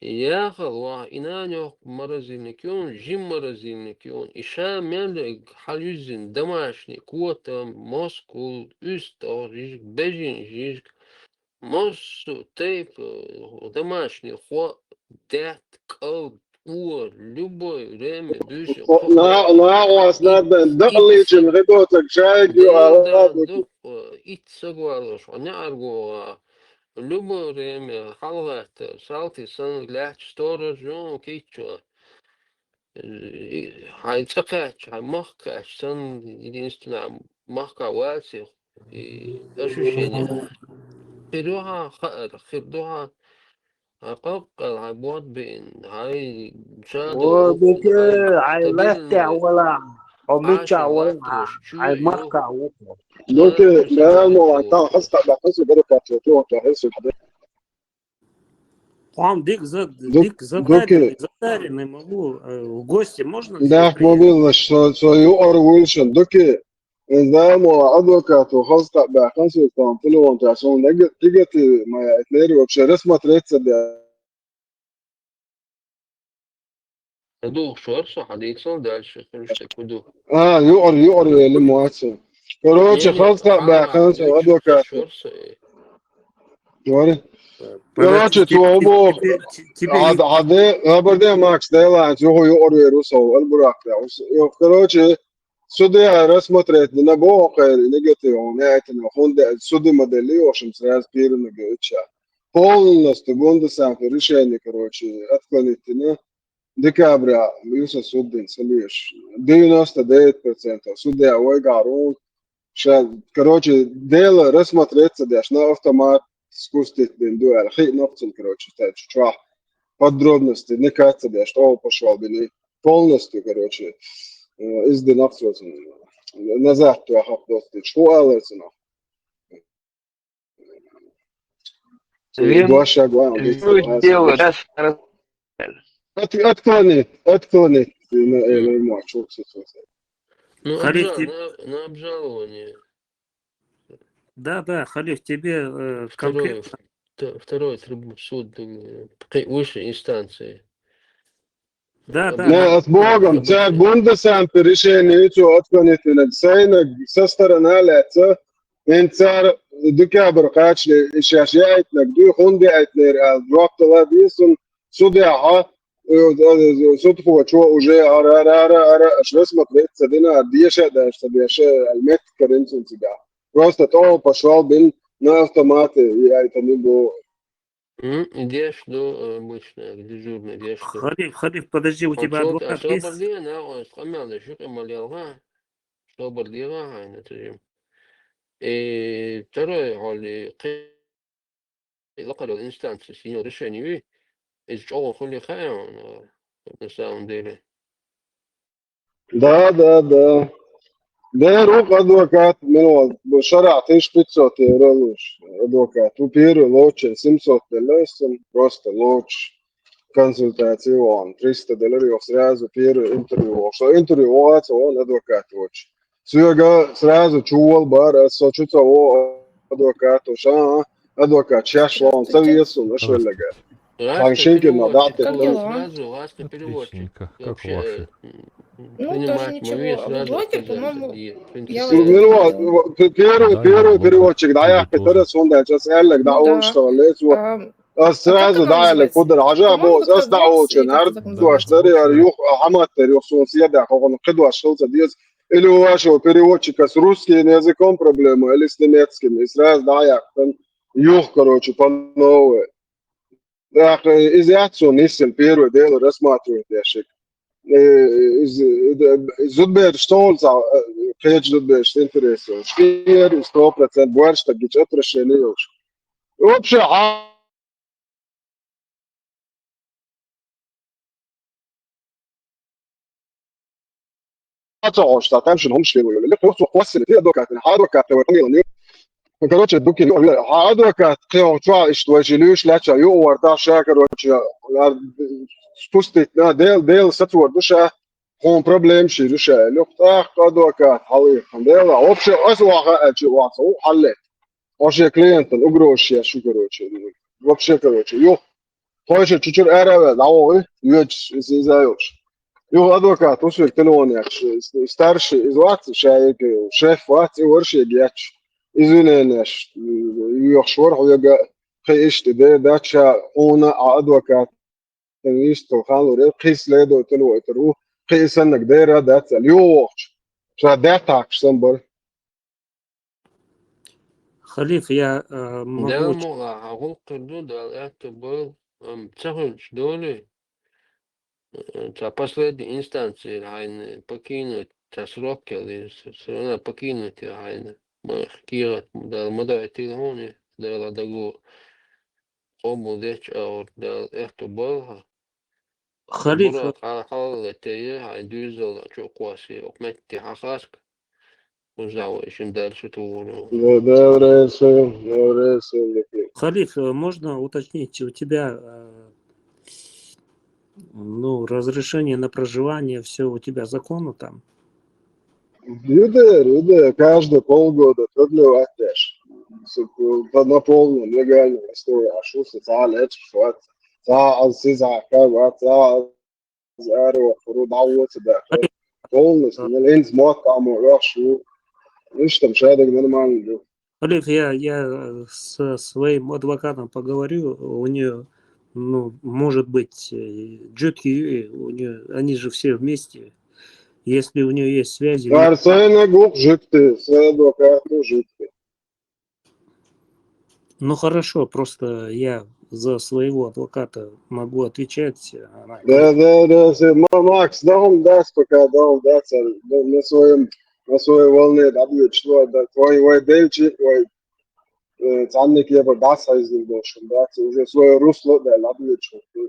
Яхал ва, инанёк морозильник ю, жим морозильник ю. И ша мел хал юзин домашний, кота, москул, уьстагӀ, жижиг, бежин, жижиг. Массу тайпа, э, домашний хо, даьтта, кӀал, ур, любое время, дуьйш, На, на, у вас надо, да, личен, гӀедоцаг, шайг, ю, а, да, ладно. Ду, э, итт саг валош, а не аргуга. Любое время, хьалгӀатта, салти сан, лаьтта, сторож, ю, кийчо. Э, хьай цӀа кхаьчча, хьай мах кхаьчча, сан единственное, махка вац, И ощущение. Хир ду хьан хаар, хир ду хьан, хьан къакъал, хьан бод бин, хьай чада О, ухун, бики, хьай хьай стабильный, лаьттехь вала, хьо мичахь Ӏаша вала, латтош, чу хьай ю. Махкахь ву. Дукки, Ӏаша реально, латтош. Тан хаза кхаъ баккхаза бара паччахь, чу хьо хьесу хьаде. Хьо-м дика за-, Дук-, дика дукки. Задаренный, задаренный, могу, э, в гости можно? Дах мобилла, со, со юкъара вуьйшан, дукки. Иза мо адвокату хаза кхаъ баьккхина соьга, тхуна телефон тӀехь суна дага-, дигати ма яйтинера, вообще рассмотреть ца де. Ца духуш вара со, хьан дийцал дальше, хуьлуш ца ку ду. А, юкъара, юкъара вели ма вац. Короче, Не, не, хаза кхаъ хьан баьккхина со хьан адвокату. Шуьрса, э. Вари. Э, Короче, подожди, цо тебе, бо-, тебе, тебе хьан, и- хьан де, хабар де, Макс, Делан, цо юкъара вер ву со, албуракх, да, ву со. Йо, короче, Суде рассмотреть дина боху кхайра негативно, яйтина, хӀунда аьлча суде ма делли, в общем, сразу пирнага ича. Полностью Бундесамта решение, короче, отклонить дина. Декабря юса суд дина ца леш. Девяносто девять процентов суде вайгахь рун. Ша, короче, дело рассмотреть ца деш, на автомат спустить дина ду аьлла. Хиъна цунна, короче, цхьа чохь подробности никак ца деш, тӀом пошёл бина. Полностью, короче, э, иза дина цо цунна. Назад тоьхна достуьйтуш. ХӀун алар цунах? Вен Дош шаг ван, вен дийцар дело, ас. Раз, раз. От-, отклонить, отклонить. Ну, э, ну, ма, чё, чё, чё, чё. Ну, Халиф, обжал-, ты на, на обжалование. Да, да, Халиф, тебе, э, Второй, конкретно т-, второй трибу-, суд, э, при высшей инстанции. Да, да, Обжал-, да. Не, с Богом, цар Бундесамта решение цо отклонить дина, сайна со сторона лаьцна, хӀинца цар декабрь кхачале и шаьш яийтинарг дуй, хӀунда яийтинера аьлла, жоп дала деза цунна, судехьа, э, э, судхочо уже ара, ара, ара, ара, аша рассмотреть ца дина, ара деша а даьш ца деша, аьлла, меттиг карийна цунна цигахь. Просто тӀом пошёл бина, на автомате яийтина бу. М, и деш ду, э, обычно, дежурный деш ду. Халиф, Халиф, подожди, у тебя адвокат есть? Собар де, на, ой, къамел деш, юкъа ма лелха. Собар де, хьайна, тажим. Э, второй, хьоли, кхи-, лакхара инстанция, синьор решение ви, иза чӀогӀа хуьлий хаьа, э, на самом деле. Да, да, да. Дера ву-кх адвокат, мила ван, шарахь тысяча пятьсот евро луш адвокат. Ву первый лоцучун семьсот делла ас цунна, просто лоцуш консультаций ван, триста делар йо сразу первый интервью ван. Со интервью ван, со ван адвокат воцуш. Соьга сразу чуволла бара, ас со чу ца во адвокат воцуш, а, адвокат шаьш ван, ца веза суна, аш веллага. Хан шинкин ма дӀа а тетта. Как дела? Отличненько. Как ваши? Ну, тоже ничего. Блогер, по-моему, я вот Мила ван, пе-, первый, первый переводчик дӀаяьккхийтира ас, хӀунда аьлча ас аьлларг дӀа олуш ца валлалц. Ас сразу дӀа аьлларг хӀун дара, хьажа боху, ас дӀа олучун, хӀара дош дара, яра юха, хьамат дара юха, суна седа, хӀокхунна кхидош хила ца деза. Или у вашего переводчика с русским языком проблема, или с немецким. И сразу дӀа а яьккхина, юха, короче, по новой. ТӀаккха иза яц суна йиссина первое дело рассматривать деш. Э, из-, э, зудбераш тохалца, э, кхечу зудбераш интересует. Шкер, сто процент, боьрша стаг гича отношение йолуш. Вообще, а ца хьош, ца тамашийна хӀумаш хир ву, лихо хьо кхоссина, ти адвокатна, хьа адвокат вай къамелан ю. Ну, короче, дукин, хьа адвокат, кхин хьо чохь иштта вай ши луьйш лаьча, ю вар та ша, короче, ар спустить, на, Дел, Дел сацор ду ша, хьуна проблема ши ю ша, лихо тӀаккха адвокат, хьалиххан, Дела, вообще, ас ваха, а чи ваха, у, хьалле. Вообще клиентан угроза еш ю, короче, вообще, короче, ю. Тхойша чучур ара а ваьлла, дӀавогӀи, йоьдуш, иза, иза йолуш. Юха адвокат, усуьйга телефон яьккхаш, старший, иза вац, ша йоьга, шеф вац, и вара шега етташ. Извиненеш, йоьхуш вара хьоьга, кхин иштта де, дац ша, хьуна, а адвокат, иштта ханур, кхин следователь войтур ву, кхин и саннаг дера дац, аьлла, юха вохчу. Ша даьттахкаш санна бара. Халиф, я, э, могу Дала уч- мукъа, хьан гӀуллакх хир ду, Дала аьтту бойла, амма ца хуьлуш долий, э, цхьа последняя инстанция хьайна покинуть, цхьа срок яла, всё равно покинуть я хьайна. Ма кехат, Дала ма дойтийла хьуна, Дала даго къобал дечу агӀор, Дала аьтту бойла хьан. Халиф, Мурад, хьан хьалале те е, хьайн дуьйзал чу кхоссе, оха метте хьан хаска. Уза вай шин дальше тугӀур. Да, да, вряд ли, да, вряд ли. Халиф, э, можно уточнить, у тебя, э, ну, разрешение на проживание, все у тебя законно там? Ю дера, ю дера, каждые полгода продлевать деш. С-, на полном легальном основе, а шу социальный, это что, ца, а, сиза, как, а, ца, Аро, ру, дӀавоьцу баьхна. Полностью, ну, линз мотт, а, мо, йохуш ву. Иштта-м шадерг нормально ду. Халиф, я, я, э, со своим адвокатом поговорю, у неё, ну, может быть, э, джуткий, у неё, они же все вместе. Если у неё есть связи, Дар сайна гух жуьгти, сайн адвокату жуьгти. Ну, хорошо, просто я за своего адвоката могу отвечать. Она Да, да, да, всё, Ма-, Макс, да, хӀума дац, пока, да, хӀума дац, а, да, на своём, на своей волне дӀабоьдуш ву, да, твой, вай делчи, вай, э, цхьанна кепара дӀасахьийзина долуш хӀума дац, уже своё русло, да, дӀабоьдуш ву.